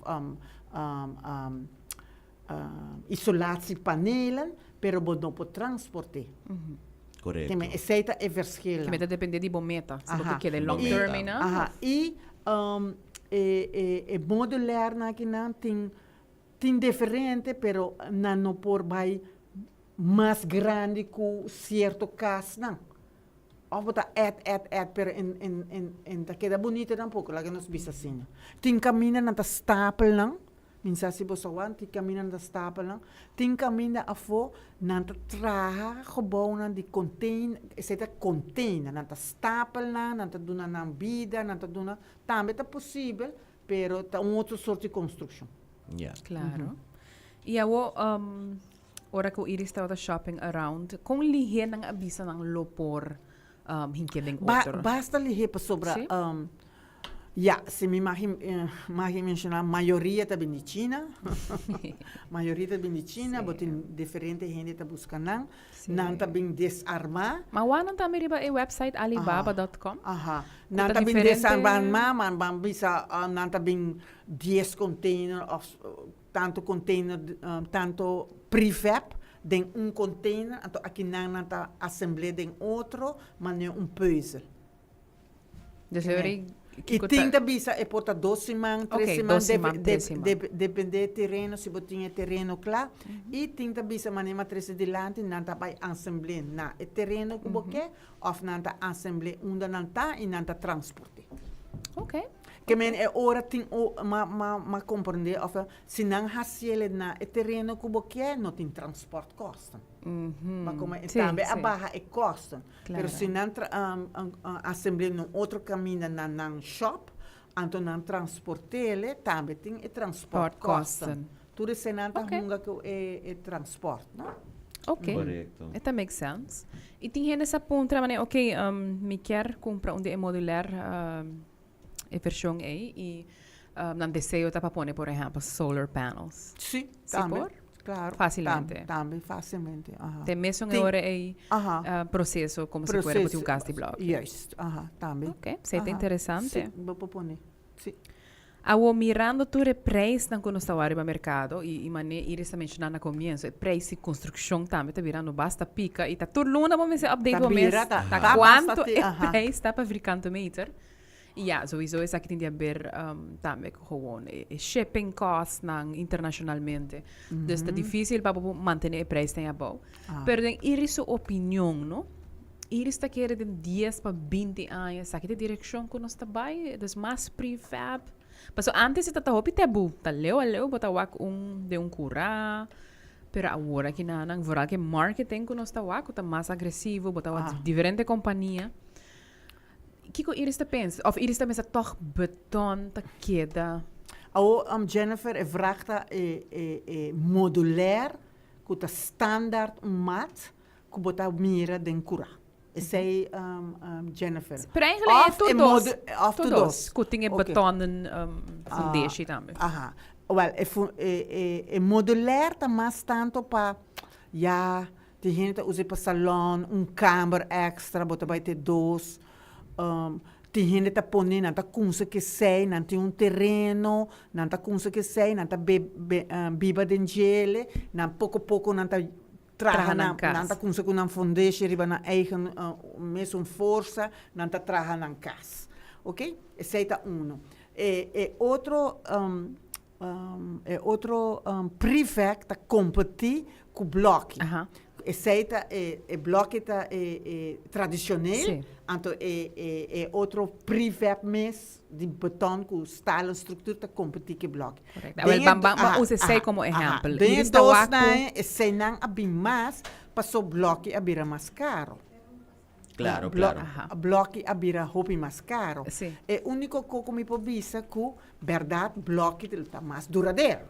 S3: Isolatiepanelen, pero bo no por transport'é.
S1: Correcto.
S3: Keme esei ta e verschilnan.
S2: Keme ta depende di bo meta. Si bo ke keda long term einan.
S3: Aha. I e e e modulairnan akinan tin tin diferente pero nan no por bai mas grandi ku sierto kasnan. Of bo ta add, add, add, pero en, en, en, en ta keda bunito tampoco, laga nos bisa asina. Tin kaminda nan ta stapel nan, mi sa si bo sa wak, tin kaminda nan ta stapel nan, tin kaminda afó nan ta traha gebouwnan di container, esei ta container, nan ta stapel nan, nan ta duna nan bida, nan ta duna, tambe ta posibel, pero ta un otro soort di construccion.
S1: Ya.
S2: Claro. Y awo, Ora ku Iris tabata shopping around, kon lihé nan a bisa nan lo por hink'é den otro?
S3: Basta lihé pasobra, ya, si mi magi menshoná, mayoria ta bin di China, mayoria ta bin di China, bo tin diferente hende ta buska nan, nan ta bin desarmá.
S2: Ma wak nan tambe riba e website alibaba dot com?
S3: Aha, nan ta bin desarmá, ma ban bisa nan ta bin dies container òf Tanto container, tanto prefab den un container, anto akinan nan ta asembl'é den otro manera un pùzel.
S2: Dus e ora
S3: I tin ta bisa e por ta dos siman, tres siman,
S2: dos siman, tres siman.
S3: Depende e tereno, si bo tin e tereno kla. I tin ta bisa manera matres di dilanti nan ta bai asembl'é na e tereno ku bo ke òf nan ta asembl'é unda nan ta i nan ta transport'é. Ke men e ora tin o ma ma ma komprendé òf si nan hasiel na e tereno ku bo ke no tin transportkosten. Ma komo e tambe a baha e kosten. Pero si nan tra asemblé na un otro kaminda na nan shòp, anto nan transport'el tambe tin e transportkosten. Tur esei nan ta hunga ku e e transport, no?
S2: Ok.
S1: Korekto.
S2: E ta make sense. I tin hende sa puntra manera, ok, mi kier kumpra un di e modular e version ei i nan deseo ta pa pone por ehempel solar panels.
S3: Sí,
S2: Si
S3: tambe.
S2: por?
S3: Claro.
S2: Fácilmente.
S3: Tambe, fácilmente, aha.
S2: Te mesun e
S3: Tin-
S2: ora ei
S3: Aha.
S2: proceso como si fuera bo tin un cas di blok.
S3: Juist, aha, tambe.
S2: Ok, esei ta
S3: Aha.
S2: interesante.
S3: Sí, bo por pone, sí.
S2: Awor mirando tur e prijsnan ku nos ta wak riba merkado i i manera Iris ta menshoná na komienso e prijs di konstrukshon tambe ta birando basta pika i ta tur luna bo mester update
S3: Ta
S2: bo mes
S3: bira, ta
S2: ta
S3: ta
S2: kuantu
S3: basta
S2: e
S3: aha.
S2: prijs ta pa vierkante meter. I ya, souiso esaki tin di haber tambe ku gewoon e e shipping costnan internashonalmente. Dus ta difísil pa bo por mantené e prijsnan abou. Pero den Iris su opinion no, Iris ta kere den dies pa binti aña esaki ta e direkshon ku nos ta bai, dus mas prefab. Paso antes e ta ta hopi tabú, ta leu a leu bo ta wak un den un kurá, pero awor aki nan nan vooral ku e marketing ku nos ta wak ku ta mas agresivo, bo ta wak diferente kompania. Kiko Iris ta pensa? Òf Iris ta pensa tòg beton ta keda?
S3: Awor, Jennifer, e vrag ta e e e modulair ku ta standaard un mat ku bo ta mira den kurá. Esei Jennifer.
S2: Pero eigenlijk
S3: Of
S2: e tur
S3: e
S2: dos.
S3: of
S2: Tur
S3: tur
S2: dos.
S3: dos.
S2: Ku tin e
S3: Oké.
S2: betonnen fundeshi tambe.
S3: Aha. Wel, e fu- e, e, e modulair ta mas tanto pa, ja, tin hende ta usa pa salon, un kamer extra, bo ta bai te dos. Tin hende ta pone, nan ta kumsa kesei, nan tin un tereno, nan ta kumsa kesei, nan ta be, be, biba den djele, nan poko poko nan ta traha nan, nan ta kumsa ku nan fundeshi riba nan eigen mesun forsa, nan ta traha nan kas. Ok, esei ta uno. E, e otro, e otro prefab ta kompetí ku blòki. Esei ta e, e blòki ta e, e tradishonel, anto e, e, e otro prefab mes di beton ku stalen struktuur ta kompetí ku e blòki.
S2: Korekto. Awel, ban, ban, ban usa esei komo ehèmpel.
S3: Den e dosnan, eseinan a bin mas paso blòki a bira mas karo.
S1: Claro, claro.
S3: Blòki a bira hopi mas karo. E úniko ko ku mi por bisa ku bèrdat blòki ta mas duradero.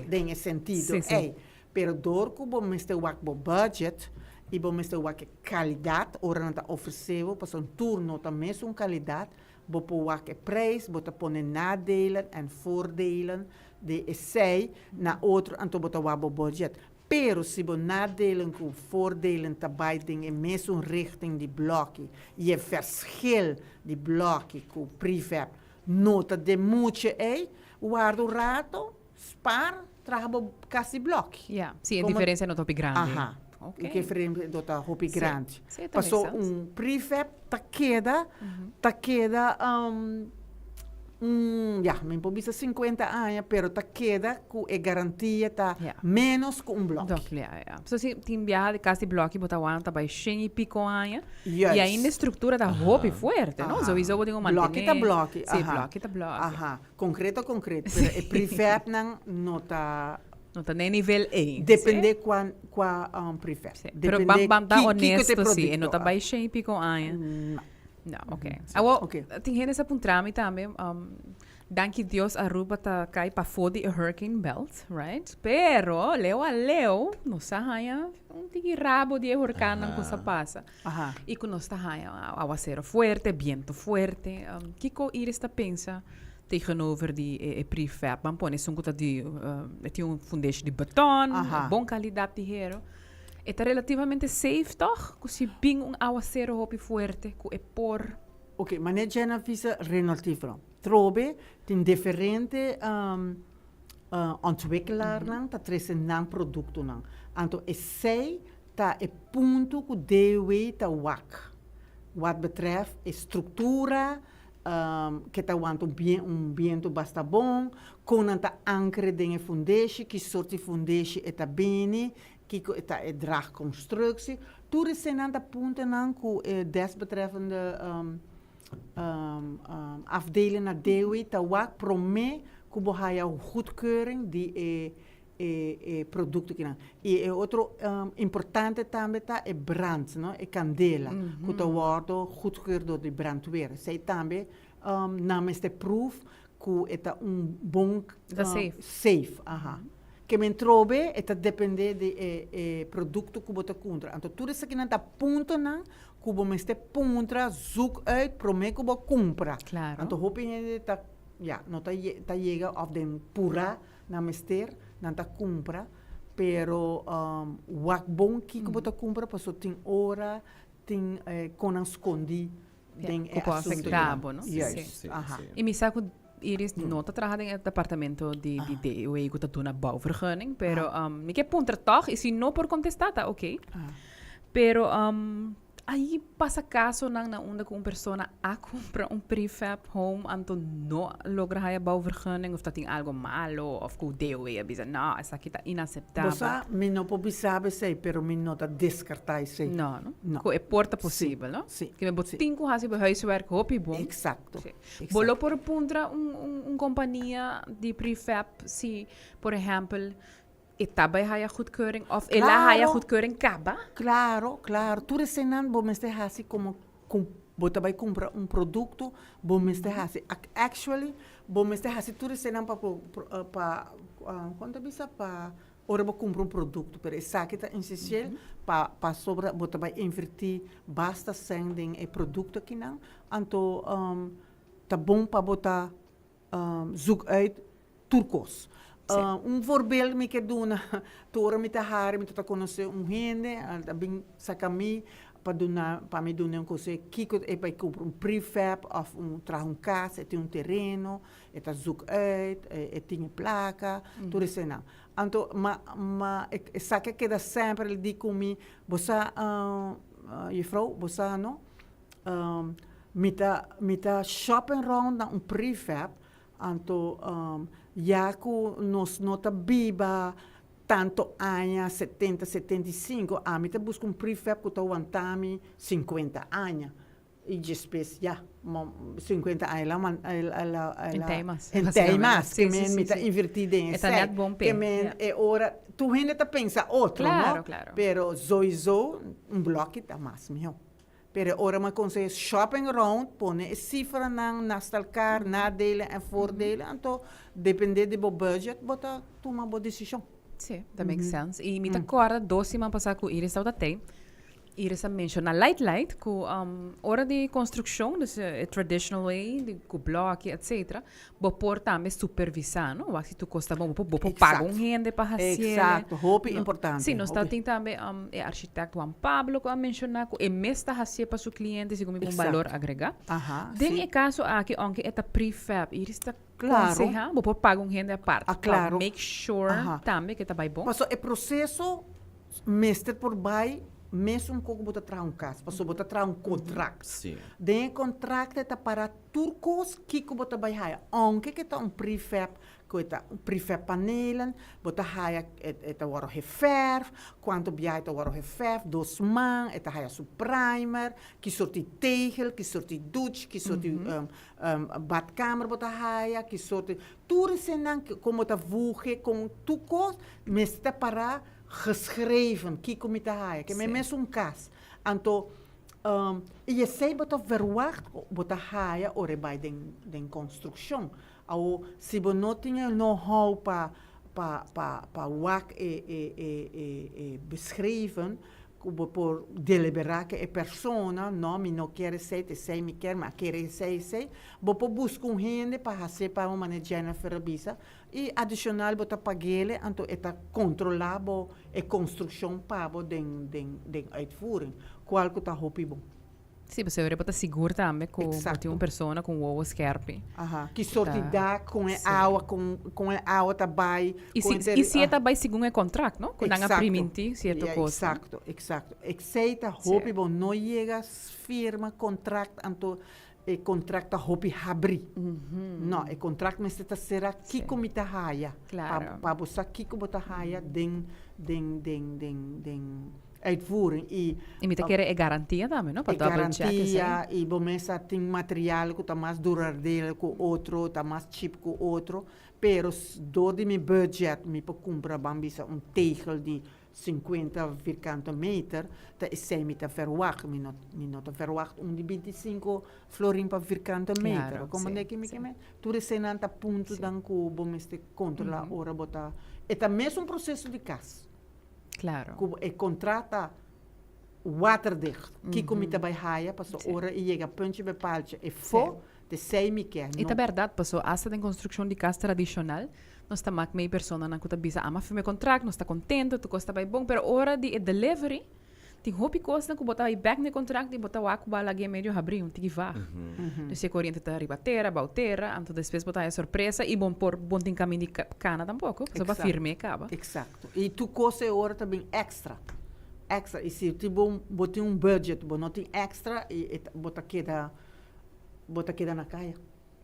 S3: Den e sentido ei. Pero dor ku bo mester wak bo budget i bo mester wak e kalidat ora nan ta ofresé bo, pasobra tur no ta mesun kalidat, bo por wak e preis, bo ta pone nadelen en voordelen di esei na otro, anto bo ta wak bo budget. Pero si bo nadelen ku voordelen ta bai den e mesun richting di blòki i e verschil di blòki ku prefab no ta den muchu ei, warda un rato, spaar, traha bo kas di blòki.
S2: Ja, si e diferensia no ta hopi grandi.
S3: Aha, e diferensia no ta hopi grandi. Paso un prefab ta keda, ta keda Un, ya, mi por bisa 50 aña, pero ta keda ku e garantia ta ménos ku un blòki.
S2: Blòki, ya, ya. So si tin biaha di kas di blòki bo ta wanta bai shen i piko aña.
S3: Juist.
S2: I ainda e struktura ta hopi fuerte, no? Souiso bo tin ku mantené.
S3: Blòki ta blòki,
S2: aha. Si, blòki ta blòki.
S3: Aha. Konkreto konkreto, pero e prefabnan no ta.
S2: No ta n'e nivel ei.
S3: Depende kua kua prefab.
S2: Si. Pero ban ban ta honesto si, e no ta bai shen i piko aña.
S3: No.
S2: No, ok. Awo, tin hende sa puntra mi tambe, danki Dios Aruba ta kai pafó di e hurricane belt, right? Pero, leu a leu, nos sa haña un tiki rabo di e hurkannan ku sa pasa. I ku nos ta haña awasero fuerte, biento fuerte. Kiko Iris ta pensa tegenover di e prefab? Ban pone esun ku ta di, e tin un fundeshi di beton, bon kalidat di hero. E ta relativamente safe tòg? Ku si bin un awasero hopi fuerte ku e por.
S3: Oké, manera Jenna bisa relatief. Trobe tin diferente ontwikkelaarnan ta trese nan produktonan. Anto esei ta e punto ku DW ta wak. Wat betreft e struktura, ke ta wanta un un bientu basta bon, kon nan ta ankere den e fundeshi, ki sort di fundeshi e ta bini, kiko e ta e draagconstructie. Tur eseinan ta puntonan ku e desbetreffende afdeling na DOE ta wak promé ku bo haya goedkeuring di e e e producto kinan. Y e otro importante tambe ta e brand, no, e candela cu ta wordo goedgekeurd door di brandweer. Esey tambe nan mester proef cu e ta un bon
S2: Ta safe.
S3: safe, aha. Ke men trobe e ta depende di e e producto cu bo ta cumpra. Anto tur esakinan ta puntonan cu bo mester puntra, zoek uit prome cu bo cumpra.
S2: Claro.
S3: Anto hopi hende ta, ya, no ta ta yega of den pura Nan mester, nan ta kumpra, pero wak bon kiko bo ta kumpra paso tin ora tin kon nan skondi den e
S2: Ku por
S3: asuntu.
S2: afektá bo, no?
S3: Juist, aha.
S2: I mi sa ku Iris no ta traha den e departamento di di DOE ku ta duna bouwvergunning, pero mi ke puntra tòg i si no por kontestá ta oké. Pero Ahi pasa casonan na unda cu un persona a cumpra un prefab home anto no a logra haya bouwvergunning of ta tin algo malo of cu DOW a bisa no esaki ta inaceptabel.
S3: Bo sa, mi no por bisa bo esey, pero mi no ta descarta esey.
S2: No, no?
S3: No.
S2: Cu e por ta posibel, no?
S3: Si,
S2: Kimen bo
S3: si.
S2: tin cu haci bo huiswerk hopi bon.
S3: Exacto,
S2: Si.
S3: exacto.
S2: Bo lo por puntra un, un, un compania di prefab si, por ehempel, E ta bai haya goedkeuring of el a haya goedkeuring kaba?
S3: Claro, claro. Tur eseinan bo mester hasi como cu bo ta bai cumpra un producto, bo mester hasi. Actually, bo mester hasi tur eseinan pa pa, con ta bisa, pa ora bo kumpra un produkto, pero esaki ta esensial pa pasobra bo ta bai invertí basta sèn den e produkto akinan, anto ta bon pa bo ta zoek uit tur kos. Un voorbeeld mi ke duna, tur ora mi ta hari mi ta konosé un hende, el ta bin saka mi pa duna pa mi duna un konseo kiko e bai kumpra un prefab òf un traha un kas, e tin un tereno, e ta zoek uit, e tin e plaka, tur eseinan. Anto ma ma esaki a keda semper, el di ku mi, bo sa juffrouw, bo sa no, mi ta mi ta shopping rond na un prefab, anto ya ku nos no ta biba tanto aña, setenta, 75, ami ta buska un prefab ku ta wanta mi 50 aña. I despues ya, 50 aña el a el a el a
S2: En tei mas.
S3: En tei mas, ke men mi ta invertí den
S2: E ta
S3: esei.
S2: net bon p'e.
S3: Ke men e ora, tur hende ta pensa otro, no?
S2: Claro, claro.
S3: Pero soiso un bloki ta mas mihó. Pero e ora mi a konseh'é shopping round, pone e sifranan naast elkaar, nadelen en voordelen, anto dependé di bo budget bo ta tuma bo desishon.
S2: Sí, ta make sense. I mi ta kòrda dos siman pasá ku Iris tabata tei. Iris a menciona light light cu ora di construccion, dus e traditional way di cu bloki etc. Bo por tambe supervisa, no? Wak si tur cos ta bon, bo por paga un hende pa haciele.
S3: Exacto, hopi importante.
S2: Si, nos ta tin tambe e architect Juan Pablo cu a menciona cu e mes ta hacié pa su cliente segun mi un balor agrega. Den e caso aki, aunke e ta prefab, Iris ta conseha, bo por paga un hende apart pa make sure tambe cu e ta bay bon.
S3: Pasobra e proceso Mester por bai mesun ku bo ta traha un kas, pasobra bo ta traha un kontrakt.
S1: Sí.
S3: Den e kontrakt e ta para tur kos kiko bo ta bai haya, ounke ke ta un prefab, ku e ta un prefab panelen, bo ta haya e ta wòrdu geverf, kuantu biaha e ta wòrdu geverf, dos man, e ta haya su primer, ki sort di tegel, ki sort di duch, ki sort di badkamer bo ta haya, ki sort di, tur esenan kon bo ta voege, kon tur kos mester ta para. Geschreven, kiko mi ta haya, ke mi mesun kas. Anto, i esei bo ta verwacht ku bo ta haya ora e bai den den konstrukshon. Awo, si bo no tin e know-how pa pa pa pa wak e e e e e beschreven, ku bo por deliberá ku e persona, no, mi no kier esei, ta esei mi kier, mi a kere esei, esei. Bo por buska un hende pa hasié pa un manera Jennifer a bisa, I adishonal bo ta pag'ele, anto e ta kontrolá bo e konstrukshon pa bo den den den uitvoering, kual ku ta hopi bon.
S2: Sí, pasobra bo ta sigur tambe ku bo tin un persona ku un wowo skerpi.
S3: Aha, ki sorti dak, kon e awa, kon kon e awa ta bai,
S2: I si i si e ta bai segun e kontrakt, no? Ku nan a primintí sierto kos.
S3: Eksakto, eksakto. Esei ta hopi bon, no yega firma kontrakt anto E contract ta hopi habri. No, e contract mester ta sera kico mi ta haya.
S2: Claro.
S3: Pa bo sa kico bo ta haya den, den, den, den, den uitvoering. Y,
S2: Y mi ta kere e garantia tambe, no? Pa double check esey.
S3: E garantia y bo mes a tin material cu ta mas duradero cu otro, ta mas cheap cu otro. Pero door di mi budget mi por cumpra, ban bisa, un tegel di 50 vierkante meter, ta esei mi ta verwacht. Mi no, mi no ta verwacht un di 25 florin pa vierkante meter.
S2: Claro,
S3: Como
S2: sí,
S3: neki mi
S2: sí.
S3: ke men? Tur eseinan ta puntonan ku bo mester kontrolá ora bo ta. E ta mesun proseso di kas.
S2: Claro.
S3: Ku e kontrato ta waterdicht. Kiko mi ta bai haya, paso ora e yega puntje bij paaltje e fo, t'esei mi ke.
S2: I ta bèrdat, paso asta den konstrukshon di kas tradishonal, Nos ta mak mei personanan ku ta bisa ama firma e kontrakt, nos ta kontento, tur kos ta bai bon, pero ora di e delivery tin hopi kosnan ku bo ta bai bèk na e kontrakt i bo ta wak ku bo a lag'é medio habrí, un tiki vag. Dus e koriente ta riba tera, bou tera, anto despues bo ta haña sorpresa i bo por bo no tin kaminda di kana tampoko, pasobra bo a firm'é kaba.
S3: Eksakto. I tur kos e ora ta bin èkstra, èkstra. I si tin bo bo tin un budget, bo no tin èkstra i e ta bo ta keda bo ta keda na kaya.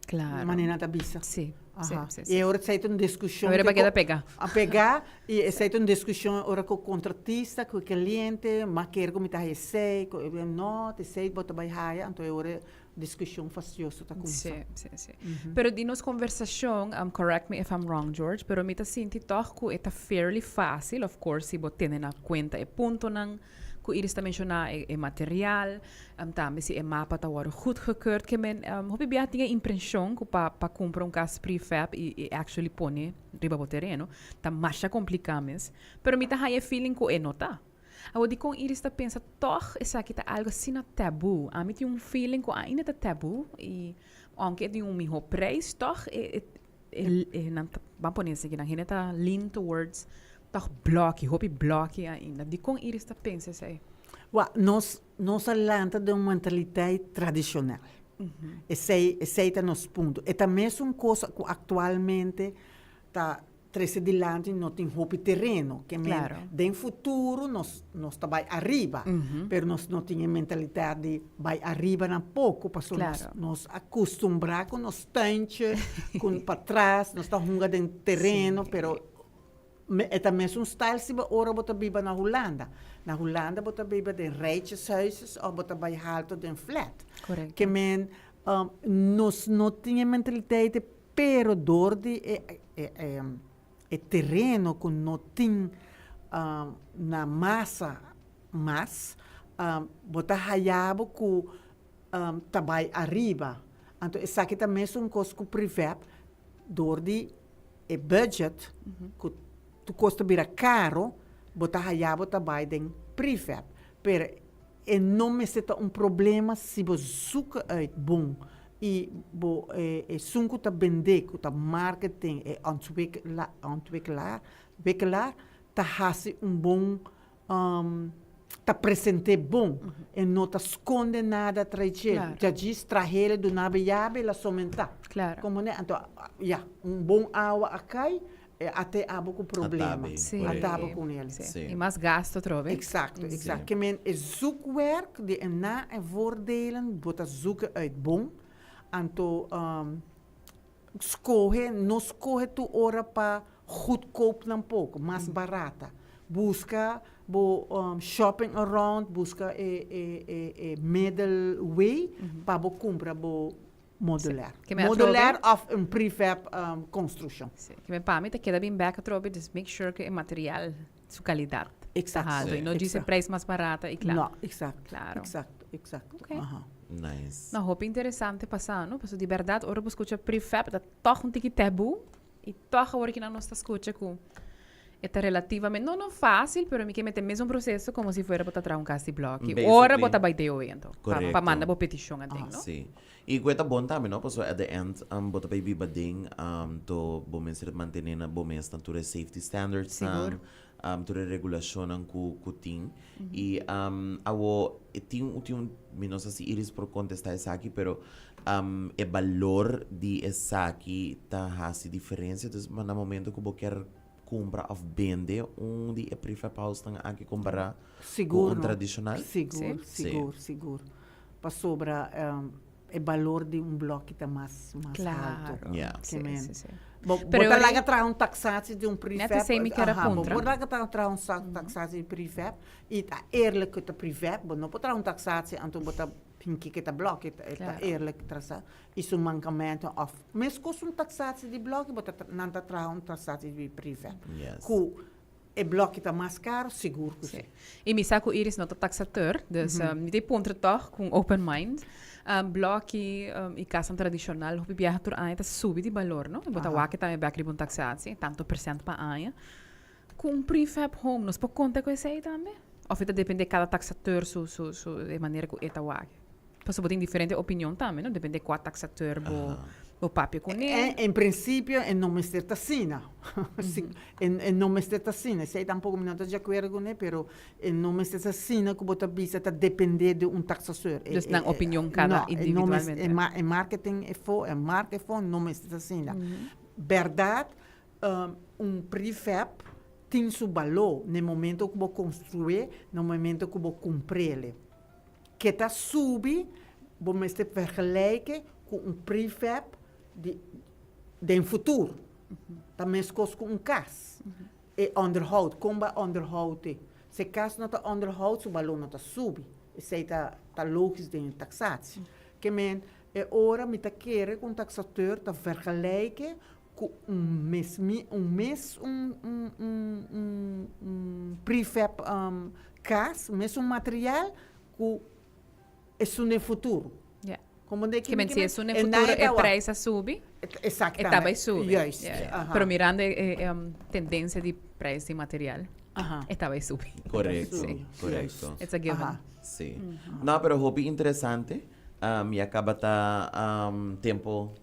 S2: Claro.
S3: Manera nan ta bisa.
S2: Sí, sí,
S3: Aha.
S2: sí, sí.
S3: I e ora esei ta un discusion.
S2: Ora pa keda pega.
S3: A pega i esei ta un discusion ora ku contratista, ku e cliente, ma kere ku mi ta haya esei, ku e no, ta esei bo ta bai haya, anto e ora. Discusion fastioso ta cuminsa.
S2: Sí, sí, sí. Pero di nos conversacion, correct me if I'm wrong, George, pero mi ta sinti toch cu e ta fairly facil, of course, si bo tene na cuenta e puntonan cu Iris ta menciona, e material, tambe si e mapa ta worde goedgekeurd. Ke men, hopi biaha tin e impresion cu pa cumpra un cas prefab y actually pone riba bo tereno, ta masha complica mes. Pero mi ta haya e feeling cu e no ta. Awor dikon Iris ta pensa tòg esaki ta algu asina tabú? Ami tin un feeling ku ainda ta tabú i ounke e tin un mihó preis tòg e e nan ta ban pone esaki nan hende ta lean towards tòg blòki, hopi blòki ainda. Dikon Iris ta pensa esei?
S3: Wak, nos nos a lanta den un mentaliteit tradishonal. Esei esei ta nos punto. E ta mesun kos ku aktualmente ta trece dilanti no tin hopi tereno ke men
S2: Claro.
S3: den futuro nos nos ta bai ariba pero nos no tin e mentalidad di bai ariba tampoco pasobra nos
S2: Claro.
S3: nos a custumbra cu nos tuintje cu patras nos ta hunga den tereno pero me e ta mesun style si bo ora bo ta biba na Hulanda na Hulanda bo ta biba den rijtjeshuisjes of bo ta bai halto den flat
S2: Correcto.
S3: ke men nos no tin e mentaliteit Pero dor di e e tereno ku no tin na masa mas, bo ta haya bo ku ta bai ariba. Anto esaki ta mesun kos ku privèt, dor di e budget ku tur kos ta bira karo, bo ta haya bo ta bai den privèt. Pero E no mester ta un problema si bo zoeken uit bon y bo esun cu ta bende, cu ta marketing, e ontwikkelaar, wikkelaar, ta haci un bon, ta presente bon. E no ta sconde nada trae dje. Dja djis trahele duna bo yabe la somenta. Comprende? Anto, ya, un bon awa a cay E ate abo ku problema.
S2: Sí.
S3: Ate abo ku el.
S2: Sí. Sí. I mas gasto trobe.
S3: Exacto, exacto. Ke men e zoekwerk di e na en voordelen bo ta zoeken uit bon. Anto skohe, no skohe tur ora pa goedkoop tampoco, mas barata. Buska bo shopping around, buska e e e e middle way pa bo kumpra bo Modulair.
S2: Ke men atrobe.
S3: Modulair of un prefab construccion.
S2: Sí. Ke men pa mi ta keda bin bek atrobe, just make sure ke e material su calidad ta
S3: Exacto.
S2: halto. Y no djis e
S3: Exacto.
S2: prijs mas barata y kla.
S3: No, exacto.
S2: Claro.
S3: Exacto, exacto.
S2: Ok.
S3: Aha.
S1: Nice.
S2: No, hopi interesante pasa, no? Pasobra di berdad ora bo scucha prefab ta toch un tiki taboe. Y toch awor kinan nos ta scucha cu e ta relativamente, no no facil, pero mi ke mete mesun proceso como si fuera bo ta traha un cas di bloki. Ora bo ta bay DOW anto, pa manda bo peticion aden, no?
S1: Sí. Y cu e ta bon tambe, no? Pasobra at the end bo ta bay biba den, to bo mester mantene na bo mes na tur e safety standards nan, tur e regulacionnan cu cu tin. Y awo e tin tin un, mi no sa si Iris por contesta esaki, pero e balor di esaki ta haci diferencia. Dus na momento cu bo kier cumpra of bende un di e prefab housenan aki compara cu un tradicional?
S3: Sigur, sigur, sigur. Pasobra e balor di un bloki ta mas mas halto.
S2: Claro.
S1: Yeah.
S2: Sí, sí, sí.
S3: Bo, bo
S2: Pero
S3: ta
S2: ora
S3: laga traha un taxatie di un prefab.
S2: Net esei mi kier a
S3: Aha, bo
S2: puntra.
S3: por laga traha un taxatie di prefab y ta eerlijk cu ta prefab. Bo no por traha un taxatie anto bo ta pinki cu ta bloki. Ta
S2: Claro.
S3: eerlijk trasa y su mancamento of mescos un taxatie di bloki bo ta nan ta traha un taxatie di prefab.
S1: Yes.
S3: Cu E blokje ta mas caro, sigur cu si.
S2: Y mi sa cu Iris no ta taxateur, dus mi ta puntra toch cu un open mind. Blokje y casnan tradicional hopi biaha tur aña ta subi di balor, no? Bo ta wak e tambe bek riba un taxatie, tanto percent pa aña. Cu un prefab home nos por conta cu esey tambe? Of e ta depende cada taxateur su su su e manera cu e ta wak? Pasobra bo tin diferente opinion tambe, no? Depende kua taxateur bo bo papia kuné.
S3: En principio e no mester ta asina. E no mester ta asina. Esei tampoco mi no ta di acuerdo kuné, pero e no mester ta asina ku bo ta bisa ta depende di un taxateur.
S2: Dus nan opinion kada individualmente.
S3: No, e marketing efo, e mark efo no mester ta asina. Berdad un prefab tin su balor na e momento ku bo construe, na e momento ku bo cumprele. Ke ta subi bo mester vergelijke ku un prefab di den futuro. Ta meskos ku un kas. E onderhoud, kon bo a onderhoud e? Si e kas no ta onderhoud su balor no ta subi. Esei ta ta logis den e taksatie. Ke men e ora mi ta kere ku un taxateur ta vergelijke ku un mes mi un mes un un un un un prefab kas, mes un material ku esun den futuro.
S2: Ja.
S3: Como de
S2: Ke men si esun den futuro e prijs a subi, e ta bai subi.
S3: Juist.
S2: Ja, ja. Pero mirando e e tendencia di prijs di material, e ta bai subi.
S1: Correcto,
S2: Sí.
S1: correcto.
S2: It's a given.
S3: Aha.
S1: Sí. No, pero hopi interesante. Um, ya caba ta um, tempo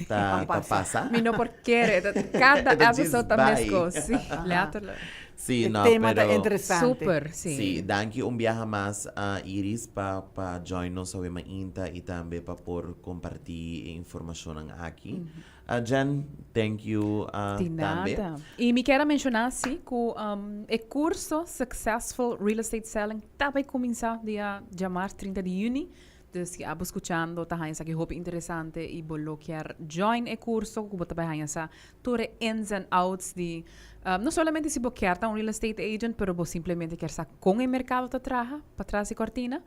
S1: ta, ta pasa.
S2: Mi no por kere. Cada
S1: E ta djis
S2: episode ta
S1: bai.
S2: mescos. Sí, letterlijk.
S1: Sí,
S3: E
S1: no,
S3: tema ta
S1: pero
S3: interesante.
S2: Super, sí.
S1: Sí, danki un biaha mas a Iris pa pa join nos awe mainta y tambe pa por comparti e informacionnan aki. Uh, Jen, thank you uh,
S2: Di
S1: tambe.
S2: nada. Y mi kier a menciona si cu um, e curso Successful Real Estate Selling ta bay cuminsa dia djamars 30 di juni. Dus si abo scuchando ta haña esaki hopi interesante y bo lo kier join e curso cu bo ta bay haña sa tur e ins and outs di no solamente si bo kier ta un real estate agent pero bo simplemente kier sa con e mercado ta traha patras di cortina,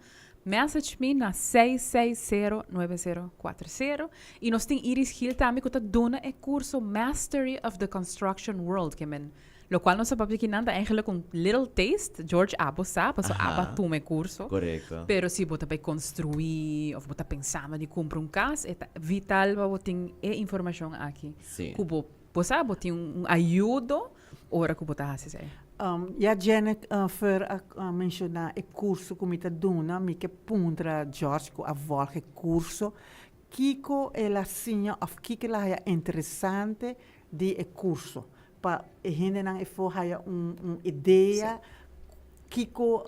S2: message mi na 6609040 y nos tin Iris Gil tambe cu ta duna e curso Mastery of the Construction World ke men Locual nos a papia kinan ta eigenlijk un little taste, George abo sa, paso
S1: Aha.
S2: abo a tuma e curso.
S1: Correcto.
S2: Pero si bo ta bay construi of bo ta pensando di cumpra un cas, e ta vital pa bo tin e informacion aki.
S1: Sí.
S2: Cu bo, bo sa, bo tin un ayudo ora cu bo ta haci esey.
S3: Ya Janet Fer a menciona e curso cu mi ta duna, mi ke puntra George cu a volg e curso, kico el a siña of kico el a haya interesante di e curso? Pa e hendenan efo haya un un idea kiko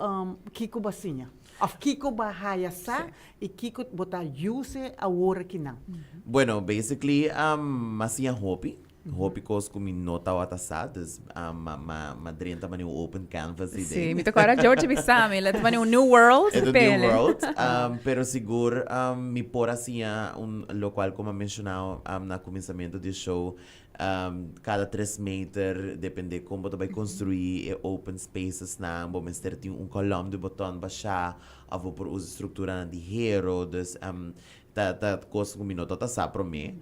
S3: kiko bo a siña of kiko bo a haya sa y kiko bo ta use awor akinan.
S1: Bueno, basically m'a siña hopi, hopi kos ku mi no tabata sa, dus m'a m'a m'a drenta manera un open canvas di
S2: Sí,
S1: den.
S2: mi ta kòrda George bisa mi, la ta manera un new world
S1: E ta un new
S2: pele.
S1: world, pero sigur mi por a siña un lokual ku m'a menshonao na kuminsamentu di e show, Cada tres meter, depende kon bo ta bai construi e open spacesnan, bo mester tin un kolom di boton bashá of bo por usa structuranan di hero. Dus ta ta kos ku mi no tabata sa promé.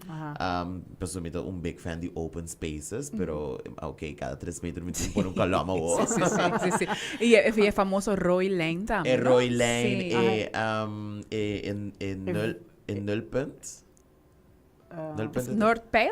S1: Pasobra mi ta un big fan di open spaces, pero ok, cada tres meter mi tin ku pone un kolom awor.
S2: Sí, sí, sí, sí. I e e famoso rooilijn tambe,
S1: E
S2: no?
S1: rooilijn,
S2: Sí.
S1: e e e nul e nulpunt. Nulpunt.
S2: Noordpeil?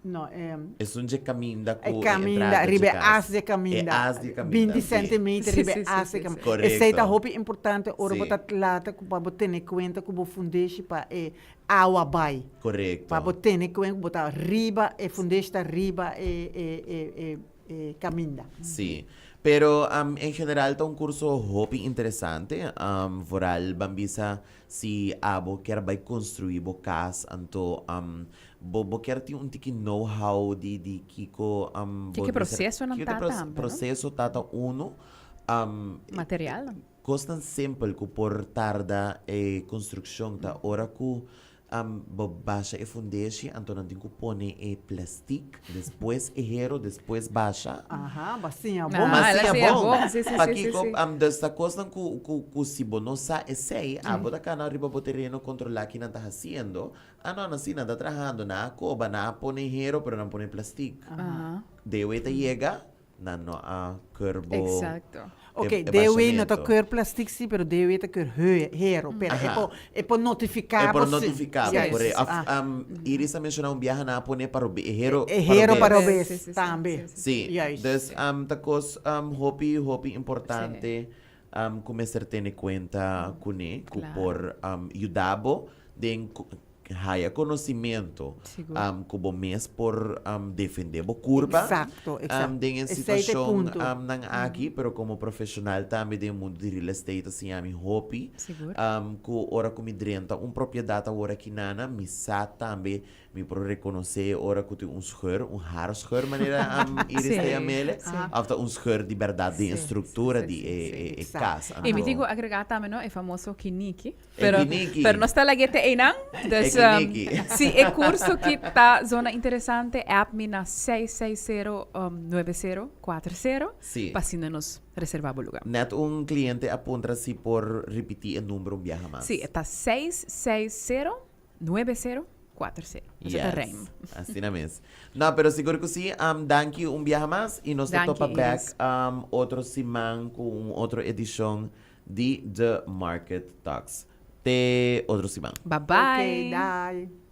S3: No, e.
S1: Esun dje caminda cu
S3: E caminda,
S1: entrada
S3: riba e
S1: dje cas.
S3: as di caminda.
S1: E as di caminda,
S3: 20
S1: sí.
S3: centimeter
S2: Sí,
S3: riba
S2: sí,
S3: e
S2: sí,
S3: as di
S2: sí,
S3: caminda.
S2: sí.
S1: Correcto.
S3: Esey ta hopi importante ora bo
S1: Sí.
S3: ta lata cu pa bo tene cuenta cu bo fundeshi pa e awa bay.
S1: Correcto.
S3: Pa bo tene cuenta cu bo ta riba, e fundeshi ta riba e, e, e, e, e caminda.
S1: Sí. Pero en general ta un curso hopi interesante. Vooral ban bisa Si abo kier bai construi bo cas anto bo bo kier tin un tiki know how di di kico bo
S2: Kiko procesonan
S1: kiko
S2: ta tambe no?
S1: Proceso ta ta uno
S2: Materialnan.
S1: Cosnan simpel cu por tarda e construccion ta ora cu Bo basha e fundeshi, anto nan tin ku pone e plastic, despues e hero, despues basha.
S3: Aha, bo a siña bon.
S2: Ah, el a
S1: Ma siña
S2: siña
S1: bon.
S2: bon. Sí, sí, sí, sí,
S1: Pakiko,
S2: sí.
S1: dus ta kosnan ku, ku, ku si bo no sa esei, abo ta kana riba bo tereno kontrolá ki nan ta hasiendo. Ah, no, nan si, nan ta trahando, nan a koba, nan a pone hero, pero nan pone plastic.
S2: Aha.
S1: Dewe ta yega, Nan no a keur bo.
S2: Exacto.
S3: Ok,
S1: e
S3: DW no ta
S1: bashamentu.
S3: keur plastic sí, pero DW ta keur hero. Pero e por, e por notifica
S1: E por
S3: bo sí.
S1: notifica bo,
S3: Juist.
S1: correcto. Of,
S3: Ah.
S1: Iris a menciona un biaha nan a pone pa robe, e hero
S3: E
S1: pa
S3: hero pa
S1: robes.
S3: robes
S2: Sí, sí, sí,
S3: tambe.
S2: sí, sí.
S1: Sí,
S3: Juist.
S1: dus ta kos hopi, hopi importante ku mester tene kuenta kuné, ku
S2: Claro.
S1: por yuda bo den Haya conocimento cu bo mes por defende bo curpa
S3: Exacto, exacto.
S1: den e
S3: Esey ta e
S1: situacion
S3: punto.
S1: nan aki, pero como profesional tambe den e mundo di real estate a siña mi hopi cu ora cu mi drenta un propiedad awor aki nana mi sa tambe mi por reconoce ora cu tin un scheur, un haarscheur manera Iris ta yam'ele, of ta un scheur di berdad den e structura di e cas.
S2: Y mi tin cu agrega tambe no e famoso kiniki.
S1: E
S2: Pero,
S1: kiniki.
S2: pero nos ta lag'e te einan. Dus
S1: E Danki, Nikki.
S2: Si e curso ki ta zona interesante, app mi na 660 9040
S1: Si.
S2: pa asina nos reserva bo lugar.
S1: Net un cliente a puntra si por ripiti e number un biaha mas.
S2: Si, e ta 660 9040. Esei ta
S1: Yes.
S2: rijm.
S1: Asina mes. No, pero sigur ku si. Danki un biaha mas y nos ta
S2: Danki,
S1: topa bek
S2: Iris.
S1: Otro siman ku un otro edishon di The Market Talks. Te otro siman.
S2: Bye bye.
S3: Ok, dai.